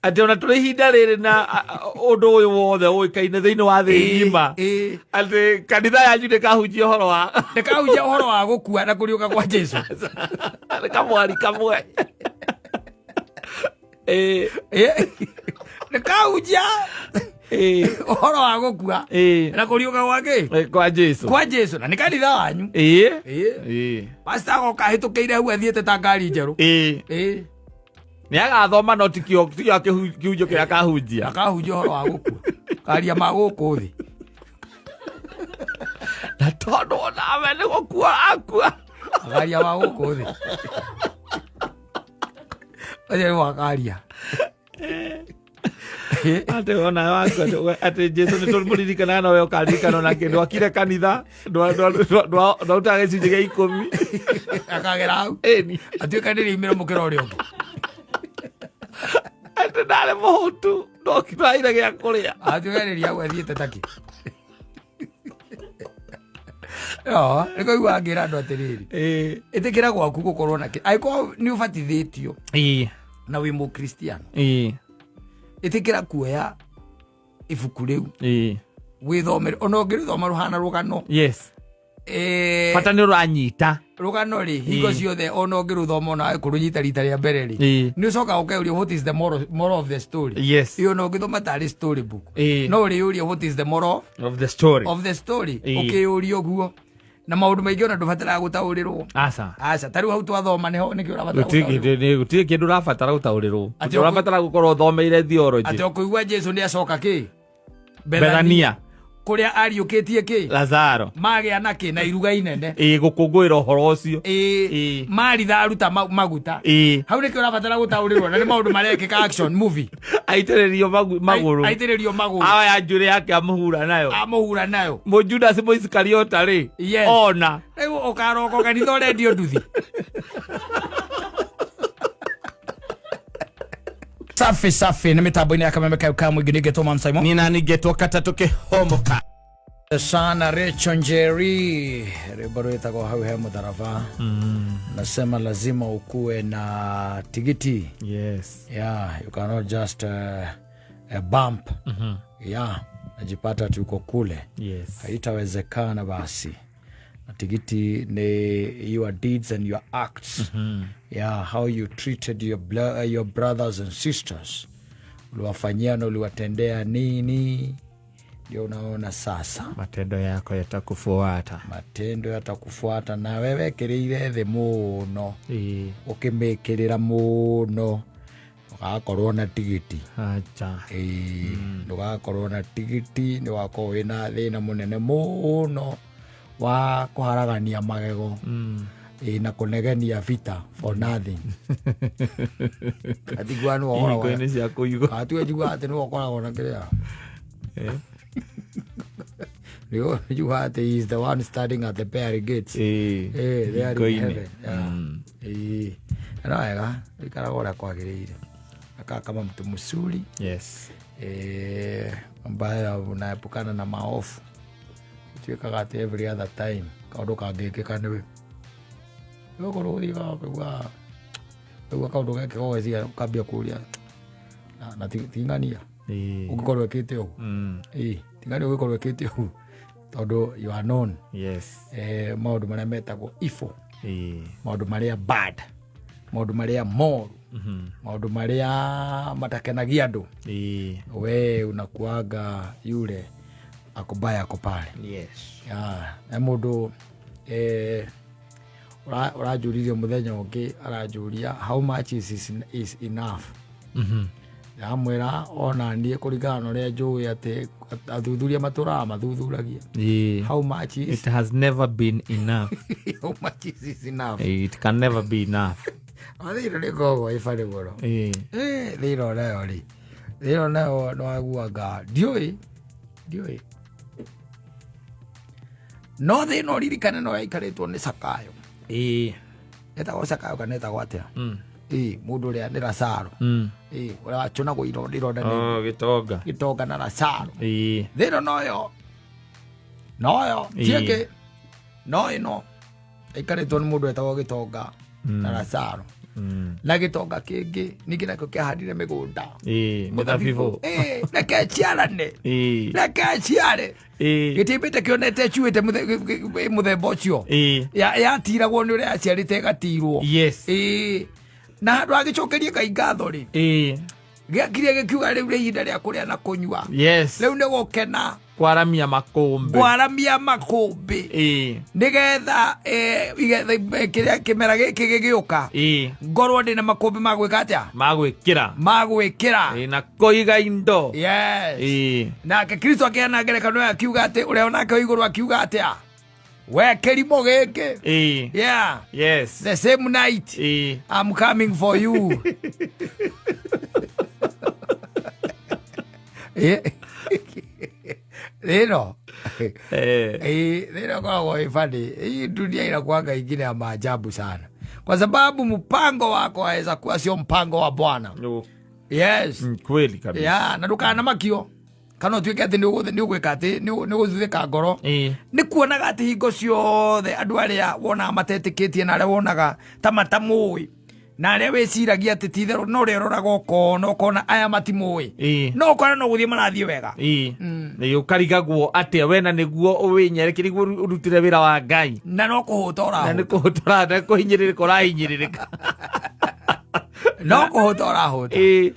Atĩ ona tũrĩ ihinda rĩrĩ na ũndũ ũyũ wothe ũĩkaine thĩinĩ wa thĩ ng'ima, atĩ kanitha yanyu ndĩkahunjia ũhoro wa Ndĩkahunjia ũhoro wa gũkua na kũriũka kwa Jesu. Nĩ kamwari kamwe. Ndĩkahunjia ũhoro wa gũkua na kũriũka gwa kĩ? Kwa Jesu. Kwa Jesu, na nĩ kanitha wanyu. Pastor agoka ahĩtũkĩire hau athiĩte ta ngari njerũ. Nĩ agathoma no tikio tikio kĩhunjio kĩrĩa akahunjia. Akahunjia ũhoro wa gũkua, karia ma gũkũ thĩ. Na tondũ onawe nĩ gũkua akua. Akaria ma gũkũ thĩ, ũcio nĩ wakaria. Atĩ ona wakua atĩ Jesu nĩ tũmũririkanaga nowe ũkaririkana na kĩndũ akire kanitha ndwarutaga gĩcunjĩ gĩa 10. Akagera hau. Ĩni. Atuĩkanĩrie imĩro mũkĩra ũrĩa ũngĩ. Atĩ ndarĩ mũhũtu ndokiraire gĩa kũrĩa. Atuĩkanĩria hau athiĩte takĩ. No, nĩ kũigua ngĩra andũ atĩrĩrĩ, ĩtĩkĩra gwaku gũkorwo na kĩ angĩkorwo nĩ ũbatithĩtio na wĩ mũkristiano, ĩtĩkĩra kuoya ibuku rĩu wĩthomere, ona ũngĩrĩthoma rũhana rũgano. Bata nĩ ũranyita. Rũgano rĩ, hingo ciothe ona ũngĩrũthoma ona kũrũnyita rita rĩa mbere rĩ, nĩ ũcokaga ũkeuria, "What is the moral of the story?" Ĩyo ona ũngĩthoma tarĩ story book, no ũrĩyũria, "What is the moral of the story?" Of the story. Ũkĩyũria ũguo na maũndũ maingĩ ona ndũbataraga gũtaũrĩrwo. Aca. Aca, ta rĩu hau twathoma nĩho nĩkĩo ũrabatara Gũtirĩ gũtaũrĩrwo. gũtirĩ kĩndũ ũrabatara gũtaũrĩrwo. Atĩ Ũrabatara gũkorwo ũthomeire theology. Atĩ ũkũigua Jesu nĩ acoka kĩ? Bethania. Kũrĩa ariũkĩtie kĩ? Lazaro. Magĩa na kĩ? Na iruga inene. Gũkũngũĩra ũhoro ũcio. Maritha aruta maguta. Hau nĩkĩo ũrabatara gũtaũrĩrwo, na nĩ maũndũ marekĩka, action movie. Aitĩrĩrio magũrũ. Aitĩrĩrio magũrũ. Aya njuĩrĩ yake amũhura nayo. Amũhura nayo. Mũjudasi Mũisikariota rĩ, ona Rĩu ũkaroka kanitha ũrendio nduthi. Safi safi, nĩ mĩtambo-inĩ ya Kameme kayo ka mũingĩ, nĩngetwo Man Simon. Niĩ nani ngetwo katatũ kĩhomoka. Sana Rachel Njeri, rwĩmbo rwĩtagwo "Hau he Mũtharaba". Nasema lazima ukuwe na tigiti. Yeah, you cannot just a bump. Yeah, najipata tuko kule. Haitawezekana basi. Na tigiti ni your deeds and your acts. Yeah, how you treated your brothers and sisters, uliwafanyia na uliwatendea nini, ndio unaona sasa. Matendo yako yatakufuata. Matendo yatakufuata, na wewe wekĩrĩire thĩ mũno, ũkĩmĩkĩrĩra mũno, ndũgakorwo na tigiti. Acha. Ĩĩ, ndũgakorwo na tigiti, nĩ wakorwo wĩna thĩna mũnene mũno wa kũharagania magego. Ĩĩ, na kũnegenia vita for nothing. Atigua nĩ ũkoragwo Ihingo-inĩ cia kũigwo. Atiwe njiguaga atĩ nĩwe ũkoragwo na kĩrĩa, nĩwe njiguaga atĩ he is the one standing at the pearly gates. They are in Hingo-inĩ. heaven. Yeah. Ĩĩ. No wega ikaraga ũrĩa kwagĩrĩire, akaa kama mtu mzuri ambaye unaepukana na maofu. Ituĩkaga atĩ every other time kaũndũ kangĩkĩka nĩwe ũkorwo ũthiaga ũkaigua ũkaigua kaũndũ gekĩka, ũgeciria, ũkambia kũria na ting'ania ũngĩkorwo ĩkĩte ũguo. Ting'ania ũngĩkorwo ĩkĩte ũguo tondũ you are known maũndũ marĩa metagwo evil, maũndũ marĩa bad, maũndũ marĩa moru, maũndũ marĩa matakenagia andũ. We unakuaga yule akubaya ako pale. Yeah, na mũndũ ũranjũririe mũthenya ũngĩ, aranjũria, "How much is enough?" Ndamwĩra ona niĩ kũringana na ũrĩa njũĩ atĩ athuthuria matũraga mathuthuragia, how much is It has never been enough. How much is enough? It can never be enough. Thĩinĩ nĩ ngoragwo ĩ barĩ mũno. Thĩinĩ nayo rĩ, thĩinĩ nayo nĩwaguanga ndiũĩ ndiũĩ, no thĩna ũririkane no yaikarĩtwo nĩ Sakayo. Etagwo Sakayo kana etagwo atĩa? Mũndũ ũrĩa nĩ Lazaro. Ũrĩa wacũnagwo ironda ironda nĩ Oh, gĩtonga. Gĩtonga na Lazaro. Thĩno noyo noyo tiĩngĩ no ĩno ĩikarĩtwo nĩ mũndũ etagwo gĩtonga na Lazaro. Na gĩtonga kĩngĩ ningĩ nakĩo kĩahandire mĩgũnda. Mĩthabibũ. Reke ciarane, reke ciare. Gĩtimbĩte kĩonete cuĩte mũthemba ũcio. Yatiragwo nĩ ũrĩa yaciarĩte ĩgatirwo. Na handũ agĩcokerie Ngai ngatho rĩ, gĩakire gĩkiuga rĩu nĩ ihinda rĩa kũrĩa na kũnyua. Rĩu nĩ gũkena. Kwaramia makũmbĩ. Kwaramia makũmbĩ. Nĩgetha igetha kĩrĩa kĩmera gĩkĩ gĩgĩũka, ngorwo ndĩ na makũmbĩ ma gwĩka atĩa? Magwĩkĩra. Ma gwĩkĩra. Na kũiga indo. Yes. Nake Kristo akĩheana ngerekano ĩyo akiuga atĩ ũrĩa onake wĩ igũrũ akiuga atĩa, we kĩrimũ gĩkĩ. Yeah. The same night, I'm coming for you. Rĩno rĩno koragwo ĩ funny. Hii dunia inakuanga ingine ya maajabu sana, kwa sababu mpango wako waweza kuwa sio mpango wa Bwana. Yes. Kweli kabisa. Yeah, na ndũkanamakio kana ũtuĩke atĩ nĩ ũgwĩka atĩ nĩ ũgũthuthĩka ngoro. Nĩ kuonaga atĩ hingo ciothe andũ arĩa wonaga matetĩkĩtie na arĩa wonaga ta matamũĩ na arĩa wĩciragia atĩ ti itherũ no ũrĩa ũroraga ũkona ũkona aya matimũĩ, no ũkona no gũthiĩ marathiĩ wega. Nĩ ũkarigagwo atĩa wena nĩguo wĩnyerekerie nĩguo ũrutire wĩra wa Ngai. Na no kũhũta Na nĩ ũrahũta. Kũhũta na kũhinyĩrĩrĩka ũrahinyĩrĩrĩka. No kũhũta ũrahũta.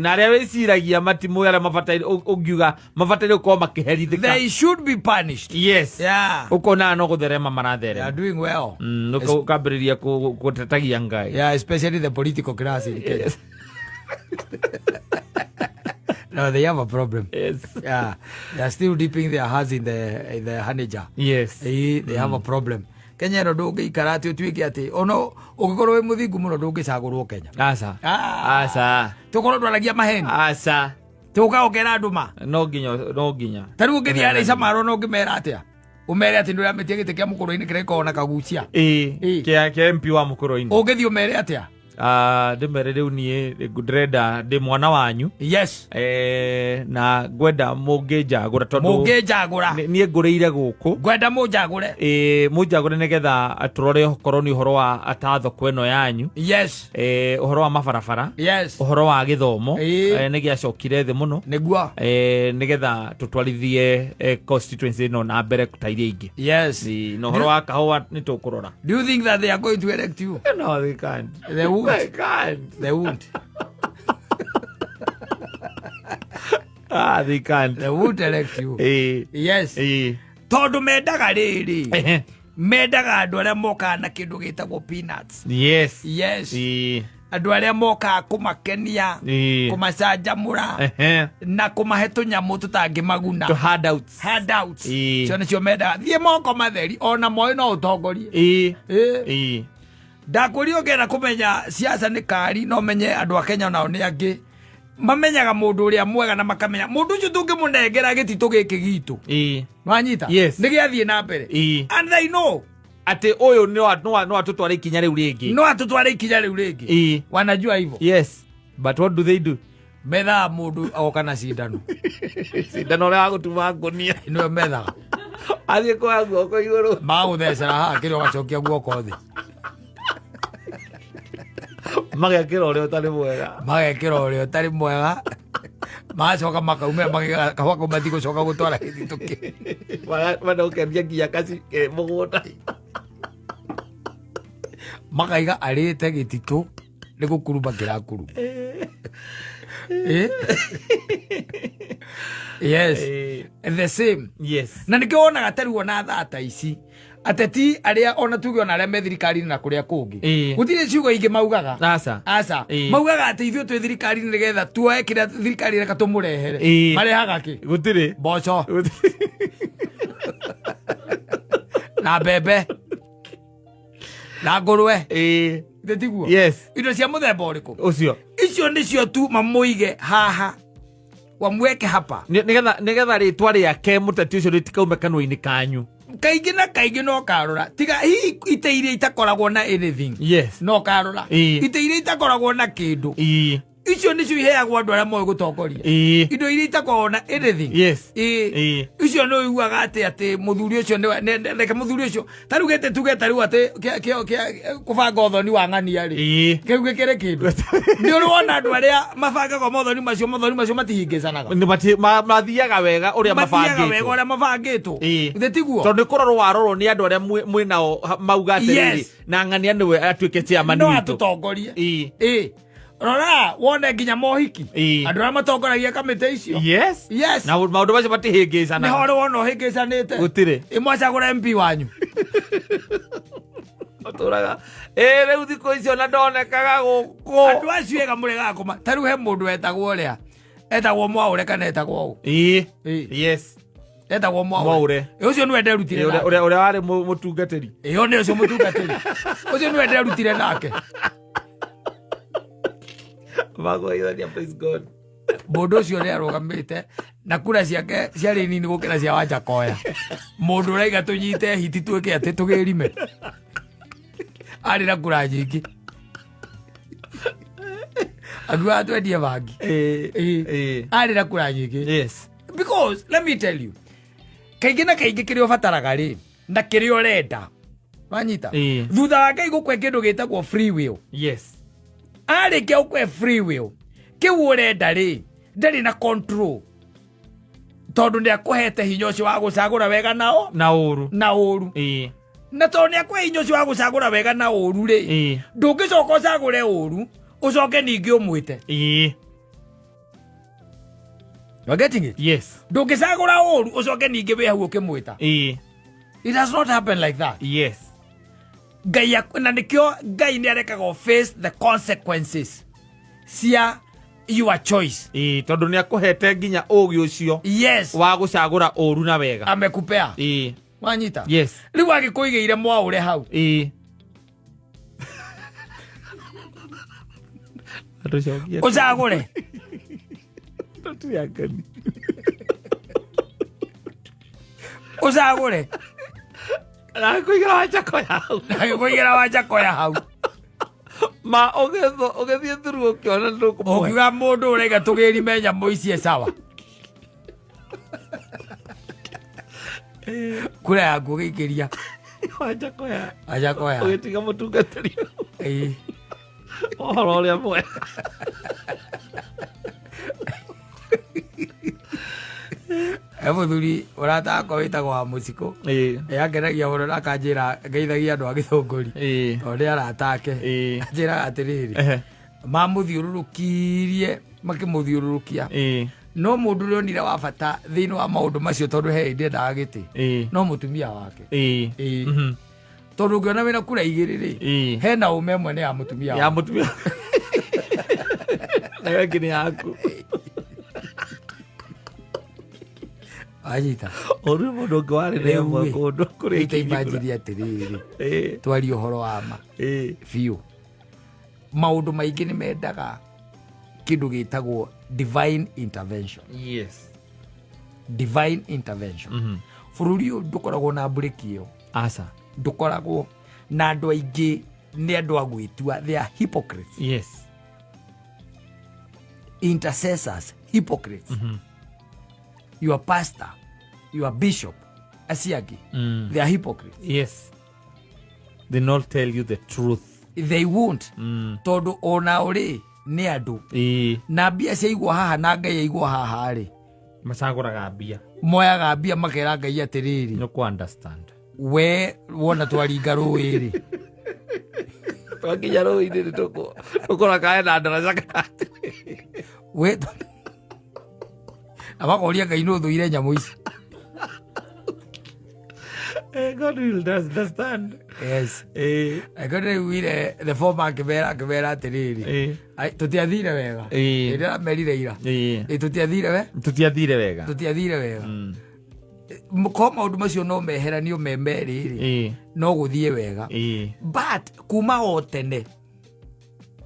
Na arĩa wĩciragia matimũĩ, arĩa mabataire ũngiuga mabataire gũkorwo makĩherithĩka. They should be punished. Ũkona no gũtherema They are maratherema. Doing well. Ũkambĩrĩria gũtetagia Ngai. Yeah, especially the political class in Kenya. No, they have a problem. Yeah, they are still dipping their hands in the honey jar. They have a problem. Kenya ĩno ndũngĩikara atĩ ũtuĩke atĩ ona ũngĩkorwo wĩ mũthingu mũno ndũngĩcagũrwo Kenya. Aca. Ah. Aca. Tũkorwo twaragia maheni. Aca. Tũka ũkera andũ ma. No nginya, no nginya. Ta rĩu ũngĩthiĩ harĩa Isamaro no ũngĩmera atĩa? Ũmere atĩ nĩũramĩtia gĩtĩ kĩa mũkũrũ-inĩ kĩrĩa gĩkoragwo na kagucia. Kĩa MP wa mũkũrũ-inĩ. Ũngĩthiĩ ũmere atĩa? Ah, ndĩmere rĩu niĩ ndĩrenda ndĩ mwana wanyu. Na ngwenda mũngĩnjagũra tondũ Mũngĩnjagũra. Niĩ ngũrĩire gũkũ. Ngwenda mũnjagũre. Mũnjagũre nĩgetha tũrore okorwo nĩ ũhoro wa ata thoko ĩno yanyu. Ũhoro wa mabarabara. Ũhoro wa gĩthomo. Nĩ gĩacokire thĩ mũno. Nĩguo. Nĩgetha tũtwarithie constituency ĩno na mbere ta iria ingĩ. Na ũhoro wa kahũa nĩ tũkũrora. Do you think that they are going to elect you? No, they can't. They won't. They can't. They won't. Ah, they can't. They won't elect you. Tondũ mendaga rĩrĩ, mendaga andũ arĩa mokaga na kĩndũ gĩtagwo peanuts. Andũ arĩa mokaga kũmakenia, kũmacanjamũra na kũmahe tũnyamũ tũtangĩmaguna. To handouts. Handouts. Cio nĩcio mendaga. Thiĩ moko matheri ona moĩ no ũtongorie. Ndakwĩrire ũngĩenda kũmenya siasa nĩ kari no menye andũ a Kenya nao nĩ angĩ mamenyaga mũndũ ũrĩa mwega na makamenya mũndũ ũcio tũngĩmũnengera gĩtitũ gĩkĩ gitũ. Nwanyita? Yes. Nĩ gĩathiĩ na mbere. And they know Atĩ ũyũ no atũtware ikinya rĩu rĩngĩ. No atũtware ikinya rĩu rĩngĩ. Wanajua hivyo. Yes, but what do they do? Methaga mũndũ agoka na cindano. Cindano ũrĩa wa gũtuma ngũnia. Nĩwe methaga. Athiĩ kuoya guoko igũrũ. Magagũthecera haha kĩrĩa ũgacokia guoko thĩ. Magekĩra ũrĩa ũtarĩ mwega. Magekĩra ũrĩa ũtarĩ mwega, magacoka makaumĩra magĩga kahũa kau matigũcoka gũtwara gĩthitũ kĩu. Manokeria nginya kaci mũgũnda. Makaiga arĩte gĩtitũ nĩ gũkuruma kĩrakuruma. Yes. The same. Na nĩkĩo wonaga ta rĩu ona thaa ta ici ateti arĩa ona tuge ona arĩa me thirikari-inĩ na kũrĩa kũngĩ, gũtirĩ ciugo ingĩ maugaga. Aca. Aca. Maugaga atĩ ithuĩ twĩ thirikari-inĩ nĩgetha tuoe kĩrĩa thirikari ĩreka tũmũrehere. Marehaga kĩ? Gũtirĩ. Mboco Gũtirĩ. Na mbembe na ngũrwe. Githĩ tiguo? Yes. Indo cia mũthemba ũrĩkũ? Ũcio. Icio nĩcio tu mamũige haha, wamweke hapa. Nĩgetha rĩtwa rĩake mũteti ũcio rĩtikaume kanua-inĩ kanyu. Kaingĩ na kaingĩ no karora tiga hihi ite iria itakoragwo na anything. No karora ite iria itakoragwo na kĩndũ. Icio nĩcio iheagwo andũ arĩa moĩ gũtongoria. Indo iria itakoragwo na anything. Ĩĩ. Icio nĩ ũiguaga atĩ mũthuri ũcio nĩwe reke mũthuri ũcio ta rĩu gĩtĩ tuge ta rĩu atĩ kĩa kũbanga ũthoni wa ng'ania rĩ, kĩu gĩkĩrĩ kĩndũ. Nĩ ũrĩ wona andũ arĩa mabangaga mothoni macio, mothoni macio matihĩngĩcanaga? Nĩ mathiaga wega ũrĩa Mathiaga wega mabangĩtwo. Ũrĩa mabangĩtwo. Githĩ tiguo? Tondũ nĩ kũrorwo warorwo nĩ andũ arĩa mwĩ nao mauga atĩrĩrĩ, na ng'ania nĩwe atuĩke chairman No witũ. Atũtongorie. Ĩĩ. Rora wone nginya mohiki, andũ arĩa matongoragia kamĩtĩ icio. Yes. Na maũndũ macio matihĩngĩcanaga. Nĩho rĩ wona ũhĩngĩcanĩte? Gũtirĩ. Ĩmwacagũra MP wanyu. Ũtũraga ĩ rĩu thikũ icio na ndonekaga gũkũ. Andũ acio ega mũregaga kũma ta rĩu he mũndũ wetagwo ũrĩa etagwo Mwaũre kana etagwo ũ? Ĩĩ. Etagwo Mwaũre. Mwaũre. Ĩ, ũcio nĩwe nderutire Ũrĩa nake. ũrĩa warĩ mũtungatĩri. Ĩyo nĩ ũcio mũtungatĩri ũcio nĩwe nderutire nake. Magwaithania, praise God. Mũndũ ũcio nĩ arũgamĩte na kura ciake ciarĩ nini gũkĩra cia Wanjakoya, mũndũ ũraiga tũnyite hiti twĩke atĩ tũgĩrime, arĩ na kura nyingĩ akiuga twendie bangi. Arĩ na kura nyingĩ. Because let me tell you, kaingĩ na kaingĩ kĩrĩa ũbataraga rĩ na kĩrĩa ũrenda wanyita, thutha wa Ngai gũkwe kĩndũ gĩtagwo free will, arĩkia gũkwe free will, kĩu ũrenda rĩ ndarĩ na control tondũ nĩ akũhete hinya ũcio wa gũcagũra wega nao na ũru. Na ũru. Na tondũ nĩ akũhe hinya ũcio wa gũcagũra wega na ũru rĩ, ndũngĩcoka ũcagũre ũru ũcoke ningĩ ũmwĩte. You are getting it? Yes. Ndũngĩcagũra ũru ũcoke ningĩ wĩ hau ũkĩmwĩta. It does not happen like that. Ngai na nĩkĩo Ngai nĩ arekaga ũ face the consequences cia your choice. Tondũ nĩ akũhete nginya ũgĩ ũcio wa gũcagũra ũru na wega. Amekupea. Wanyita? Yes. Rĩu agĩkũigĩire Mwaũre hau. Atũcokie. Ũcagũre. Tũtirĩ akeni. Ũcagũre. Agakũigĩra Wanjakoya hau. Agĩkũigĩra Wanjakoya hau. Ma ũgĩthiĩ through ũkĩona ndũkũmũhe. Ũkiuga mũndũ ũraiga tũgĩrime nyamũ ici e sawa, kura yaku ũgĩikĩria Wanjakoya. Wanjakoya. Ũgĩtiga mũtungatĩri ũhoro ũrĩa mwega. He mũthuri ũrata wakwa wĩtagwo wa Mũcikũ. Angenagia mũno na akanjĩra ngeithagia andũ a Gĩthũngũri tondũ nĩ arata ake. Anjĩraga atĩrĩrĩ, mamũthiũrũrũkirie makĩmũthiũrũrũkia, no mũndũ ũrĩa onire wa bata thĩinĩ wa maũndũ macio, tondũ he hĩndĩ endaga gĩtĩ, no mũtumia wake. Tondũ ũngĩona wĩna kura igĩrĩ rĩ, hena ũme ĩmwe nĩ ya mũtumia ya wake. Mũtumia nayo ĩngĩ nĩ yaku. Anyita? Ũru nĩ mũndũ ũngĩ warĩ na ĩmwe Rĩu-ĩ, kũndũ kũrĩa rĩu ta ingĩ kura. imagine atĩrĩrĩ, twarie ũhoro wa ma biũ, maũndũ maingĩ nĩ mendaga kĩndũ gĩtagwo divine intervention. Divine intervention. Bũrũri ũyũ ndũkoragwo na mburĩki ĩyo. Aca. Ndũkoragwo na andũ aingĩ nĩ andũ a gwĩtua, they are hypocrites. Intercessors, hypocrites. Your pastor, your bishop, acio angĩ, they are hypocrites. Yes, they not tell you the truth. They won't, tondũ onao rĩ nĩ andũ na mbia ciaigwo haha na Ngai aigwo haha rĩ, Macagũraga mbia. Moyaga mbia makera Ngai atĩrĩrĩ, nĩ kũ understand. We wona twaringa rũĩ rĩ, Twakinya rũĩ-inĩ nĩ tũkũra kae na ndaraca gatagatĩ. We na makoria Ngai nĩ ũthũire nyamũ ici. God will understand. Yes. Angĩkorwo ndĩraiguire the former akĩmera atĩrĩrĩ, "Ai, tũtiathire wega." Hĩndĩ ĩrĩa amerire ira. Tũtiathire we Tũtiathire wega. Tũtiathire wega. Ko maũndũ macio no meheranio me merĩ rĩ, no gũthiĩ wega. But kuma o tene,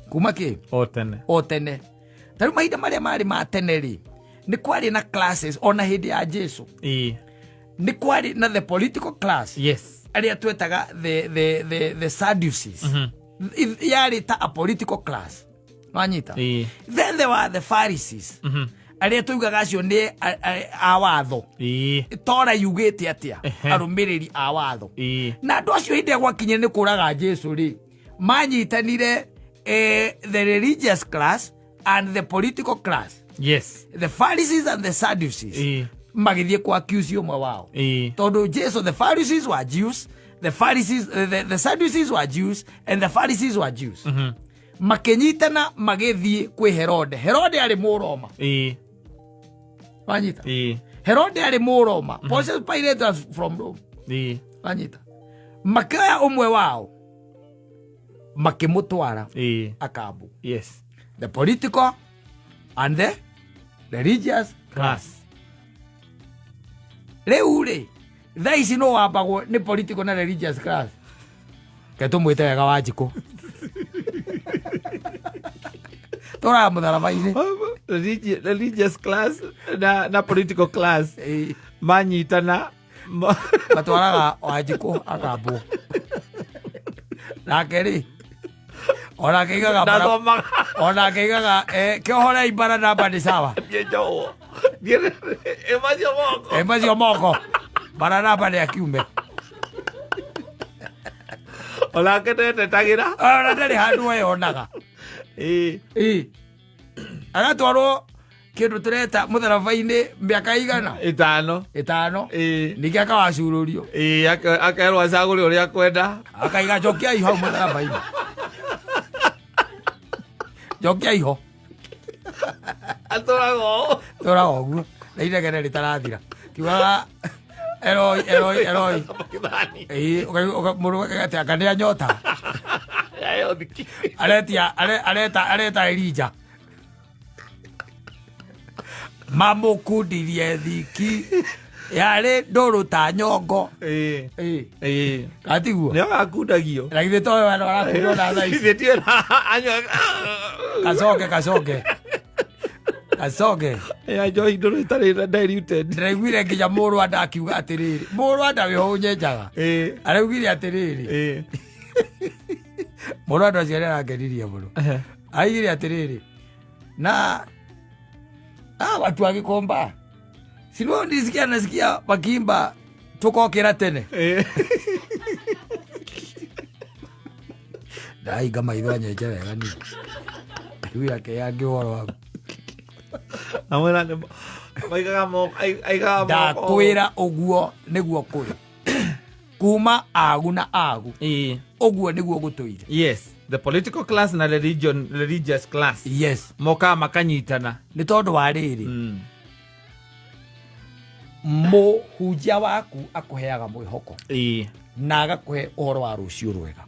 kuma kĩ? O tene. O tene, ta rĩu mahinda marĩa marĩ ma tene rĩ, nĩ kwarĩ na classes. Ona hĩndĩ ya Jesu nĩ kwarĩ na the political class, arĩa twetaga the Sadducees. Yarĩ ta a political class. Wanyita? Ĩĩ. Then there were the Pharisees, arĩa tuigaga acio nĩ a watho. Tora yugĩte atĩa? Arũmĩrĩri a watho. Na andũ acio hĩndĩ ĩrĩa gwakinyire nĩ kũraga Jesu rĩ, manyitanire, the religious class and the political class, the Pharisees and the Sadducees, magĩthiĩ kwa accuse ũmwe wao. Tondũ Jesu, the Pharisees were Jews, the Pharisees, the Sadducees were Jews and the Pharisees were Jews. Makĩnyitana magĩthiĩ kwĩ Herode. Herode arĩ Mũroma. Wanyita? Herode arĩ Mũroma. Pontius Pilate was from Rome. Wanyita? Makĩoya ũmwe wao makĩmũtwara akambu. The political and the religious class. Rĩu rĩ, thaa ici no wambagwo nĩ political na religious class. Ke tũmwĩte wega Wanjikũ tũraga mũtharaba-inĩ. Religious class na political class manyitana. Matwaraga Wanjikũ akambwo. Nake rĩ, onake aigaga Ndathomaga. Onake aigaga, kĩohorei Baranaba nĩ sawa. Niĩ njohwo. Niĩ macio moko. Macio moko Baranaba nĩ akiume. Onake ndetetagĩra. Ona ndarĩ handũ eyonaga. Ĩ. Agatwarwo kĩndũ tũreta mũtharaba-inĩ mĩaka igana? 5. 5. Ningĩ akawacurũrio. Ĩĩ, akerwo acagũre ũrĩa akwenda. Akaiga njokiai hau mũtharaba-inĩ, njokiai ho. Atũraga ũũ. Tũraga ũguo na inegene rĩtarathira kiugaga Eloi, Eloi, Eloi. Kĩthani. Ĩĩ, mũndũ atĩ anga nĩ anyota. Yayo thiki. Aretia areta areta Elija mamũkundirie thiki yarĩ ndũrũ ta nyongo. Ĩĩ. Katiguo? Nĩ agakundagio. Na githĩ toyo andũ arakundwo na thaa ici? Githĩ tiwe na anyua. Kacoke, kacoke, kacoke. Ya njohi ndũrũ ĩtarĩ diluted. Ndĩraiguire nginya Mũrwanda akiuga atĩrĩrĩ, Mũrwanda wĩho ũnyenjaga, araugire atĩrĩrĩ, Mũrwanda ũcio nĩ arangenirie mũno. Aigire atĩrĩrĩ, na watu wa Gikomba sinio nisikia nasikia wakiimba tukokĩra tene. Ndahinga maitho anyenje wega niĩ rĩu yake yangĩ ũhoro waku. Amwĩra nĩ maigaga moko, aigaga moko. Ndakwĩra ũguo nĩguo kũrĩ kuma agu na agu. Ũguo nĩguo gũtũire. Yes, the political class na religious class mokaga makanyitana. Nĩ tondũ wa rĩrĩ, mũhunjia waku akũheaga mwĩhoko na agakũhe ũhoro wa rũciũ rwega.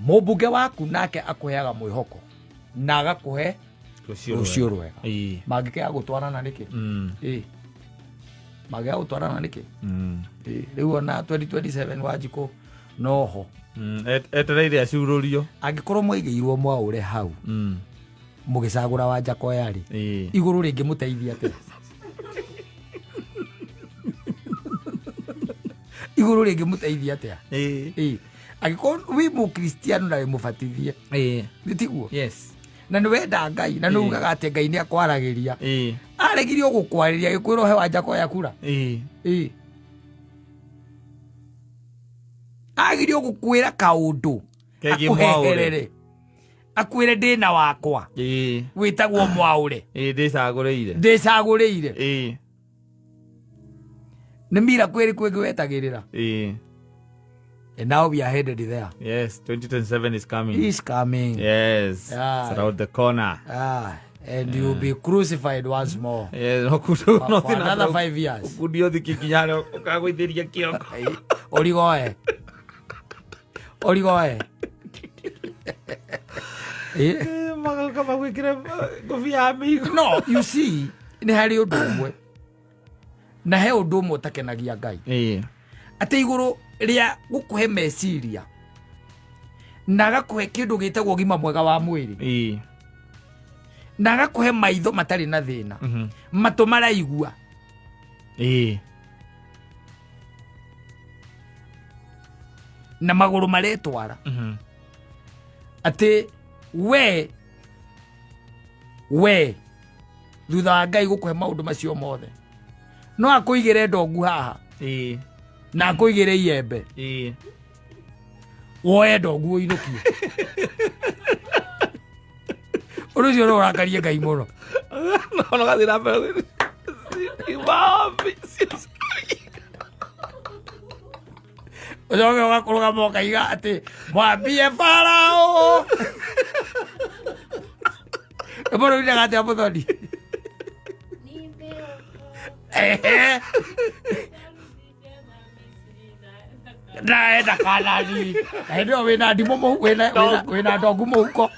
Mũmbunge waku nake akũheaga mwĩhoko na agakũhe rũciũ rũciũ rwega. Mangĩkĩaga gũtwarana nĩkĩ? Ĩĩ. Mangĩaga gũtwarana nĩkĩ? Ĩĩ. Rĩu ona 2027 Wanjikũ noho. Etereire acurũrio. Angĩkorwo mwaigĩirwo mwaũre hau mũgĩcagũra Wanjakoya rĩ, igũrũ rĩngĩmũteithia atĩa? Igũrũ rĩngĩmũteithia atĩa? Ĩĩ. Angĩkorwo wĩ mũkristiano na wĩ mũbatithie, nĩ tiguo? Yes. Na nĩ wenda Ngai na nĩ ugaga atĩ Ngai nĩ akwaragĩria, aregirio gũkwarĩria agĩkwĩra ũhe Wanjakoya kura. Ĩĩ. Agirio gũkwĩra kaũndũ Kegiĩ mwaũre. akũheherere, akwĩre ndĩna wakwa wĩtagwo mwaũre. Ĩĩ, ndĩcagũrĩire. Ndĩcagũrĩire. Nĩ mira kwĩrĩ kwĩngĩ wetagĩrĩra. And now we are headed there. Yes, 2027 is coming. Is coming. Yes. It's around the corner. Ah, and you'll be crucified once more. Yes, no kudu, no For another 5 years. Ũkundio thiki nginya harĩa ũkagũithĩria kĩongo. Ũrigoe. Ũrigoe. Magoka magwĩkĩre ngũbia ya mĩigũ. No, you see, nĩ harĩ ũndũ ũmwe. Na he ũndũ ũmwe ũtakenagia Ngai. Atĩ igũrũ rĩa gũkũhe meciria na agakũhe kĩndũ gĩtagwo ũgima mwega wa mwĩrĩ na agakũhe maitho matarĩ na thĩna, matũ maraigua, na magũrũ maretwara, atĩ we We thutha wa Ngai gũkũhe maũndũ macio mothe, no akũigĩre ndongu haha na akũigĩre iembe, woe ndongu ũinũkie. Ũndũ ũcio no ũrakarie Ngai mũno. No gathiĩ na mbere. Wapi? Ũcoke ũgakũrũgama ũkaiga atĩ mwambie Farao. Rwĩmbo rũinaga atĩa, mũthoni? Ehe. Naenda Kanani. Na hĩndĩ ĩyo wĩna ndimũ wĩna ndongu mũhuko.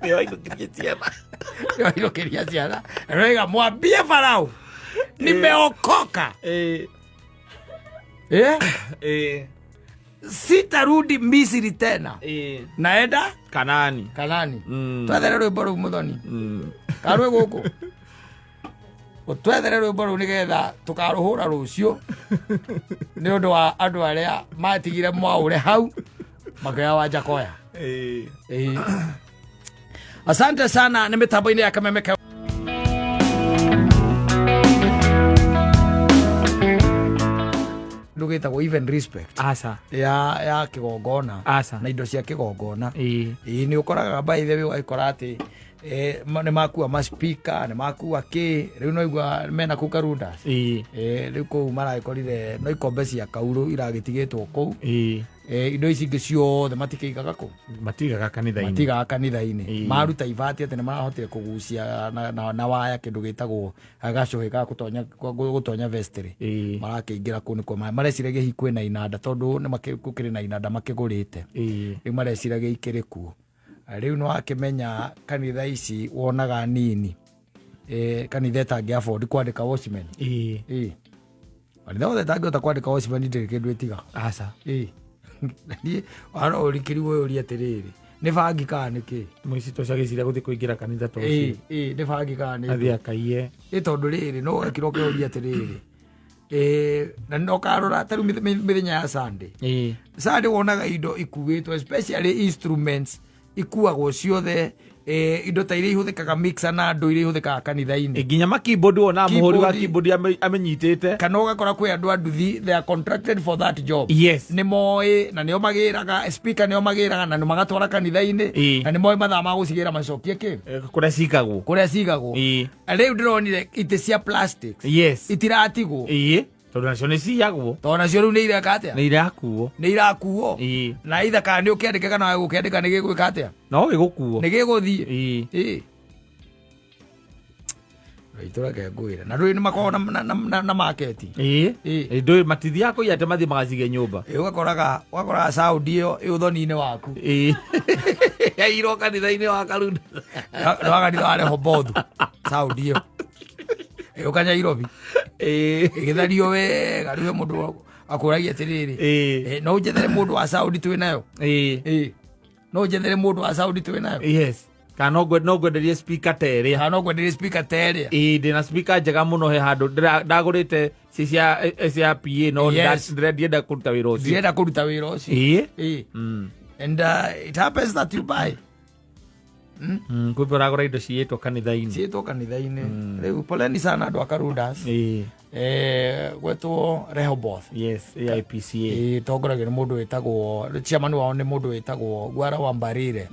Nĩyo ainũkirie ciana. Nĩwainũkĩria ciana. Roiga, "Mwambie Farao nimeokoka." Eh? Sitarudi Misri tena. Naenda Kanani. Kanani. Twethere rwĩmbo rũu, mũthoni. Karwĩ gũkũ, ũtwethere rwĩmbo rũu nĩgetha tũkarũhũra rũciũ nĩ ũndũ wa andũ arĩa matigire mwaũre hau makĩoya wa Njakoya. Ĩĩ. Asante sana. Nĩ mĩtambo-inĩ ya Kameme. Ndũgĩtagwo even respect Aca. ya kĩgongona Aca. na indo cia kĩgongona. Ĩĩ, nĩ ũkoraga, by the way, ũgakora atĩ nĩ makua ma speaker, nĩ makua kĩ, rĩu no igua mena kũu Karundas. Rĩu kũu maragĩkorire no ikombe cia kaurũ iragĩtigĩtwo kũu. Indo ici ingĩ ciothe matikĩigaga kũ? Matigaga kanitha-inĩ. Matigaga kanitha-inĩ. Maruta ibati atĩ nĩ marahotire kũgucia na waya kĩndũ gĩtagwo gacũhĩ ga gũtonya vestry. Marakĩingĩra kũu nĩkuo mareciragia hihi kwĩna inanda, tondũ nĩ gũkĩrĩ na inanda makĩgũrĩte. Rĩu mareciragia ikĩrĩ kuo. Rĩu nĩ wakĩmenya kanitha ici wonaga nini, kanitha ĩtangĩ afford kwandĩka watchman. Ĩĩ. Kanitha wothe ĩtangĩhota kwandĩka watchman ndĩrĩ kĩndũ ĩtiga. Aca. Ĩĩ. Niĩ wano ũrikĩrigwo ũyũrie atĩrĩrĩ, nĩ bangi kana nĩ kĩ? Mũici to cagĩciria gũthiĩ kũingĩra kanitha ta ũcio. Ĩĩ, nĩ bangi kana nĩ Athiĩ akaiye. Ĩ, tondũ rĩrĩ no ũgakira ũkĩũria atĩrĩrĩ, na no karora ta rĩu mĩthenya ya Sunday. Sunday wonaga indo ikuĩtwo, especially instruments ikuagwo ciothe, indo ta iria ihũthĩkaga, mixer na andũ iria ihũthĩkaga kanitha-inĩ. Nginya ma keyboard wonaga mũhũri wa Keyboard. keyboard amenyitĩte. Kana ũgakora kwĩ andũ a nduthi, they are contracted for that job. Nĩ moĩ na nĩo magĩraga speaker, nĩo magĩraga na nĩ magatwara kanitha-inĩ. Na nĩ moĩ mathaa ma gũcigĩra macokie kĩ? Kũrĩa cikagwo. Kũrĩa cigagwo. Rĩu ndĩronire itĩ cia plastic itiratigwo. Ĩĩ, tondũ nacio nĩ ciyagwo. Tondũ nacio rĩu nĩ ireka atĩa? Nĩ irakuo. Nĩ irakuo. Na itha kana nĩ ũkĩandĩke kana gũkĩandĩka nĩ gĩgwĩka atĩa? No gĩgũkuo. Nĩ gĩgũthiĩ. Ĩĩ. Itũreke ngwĩre na ndũĩ nĩ makoragwo na market. Ndũĩ matithiaga kũiya atĩ mathiĩ magacige nyũmba. Ĩĩ, ũgakoraga sound ĩyo ĩ ũthoni-inĩ waku. Ĩĩ, yairwo kanitha-inĩ wa Karunda. Nĩ wa kanitha wa Rehobothu sound ĩyo ĩũka Nyairobi, ĩgĩthario wega. Rĩu he mũndũ akũragia atĩrĩrĩ, "No ũnjethere mũndũ wa sound twĩ nayo?" Ĩĩ, "No ũnjethere mũndũ wa sound twĩ nayo?" Yes, kana no ngwenderie speaker ta ĩrĩa. Kana no ngwenderie speaker ta ĩrĩa. Ĩĩ, ndĩna speaker njega mũno, he handũ ndagũrĩte ci cia PA, no ndienda kũruta wĩra ũcio. Ndĩrenda kũruta wĩra ũcio. Ĩĩ. And it happens that you buy. Kumbe ũragũra indo ciĩtwo kanitha-inĩ. Ciĩtwo kanitha-inĩ. Rĩu poleni sana andũ a Karundas. Gwetwo Rehoboth. Yes, AIPCA. Ĩĩ, tongoragio nĩ mũndũ wĩtagwo, chairman wao nĩ mũndũ wĩtagwo Gwara wa Mbarire.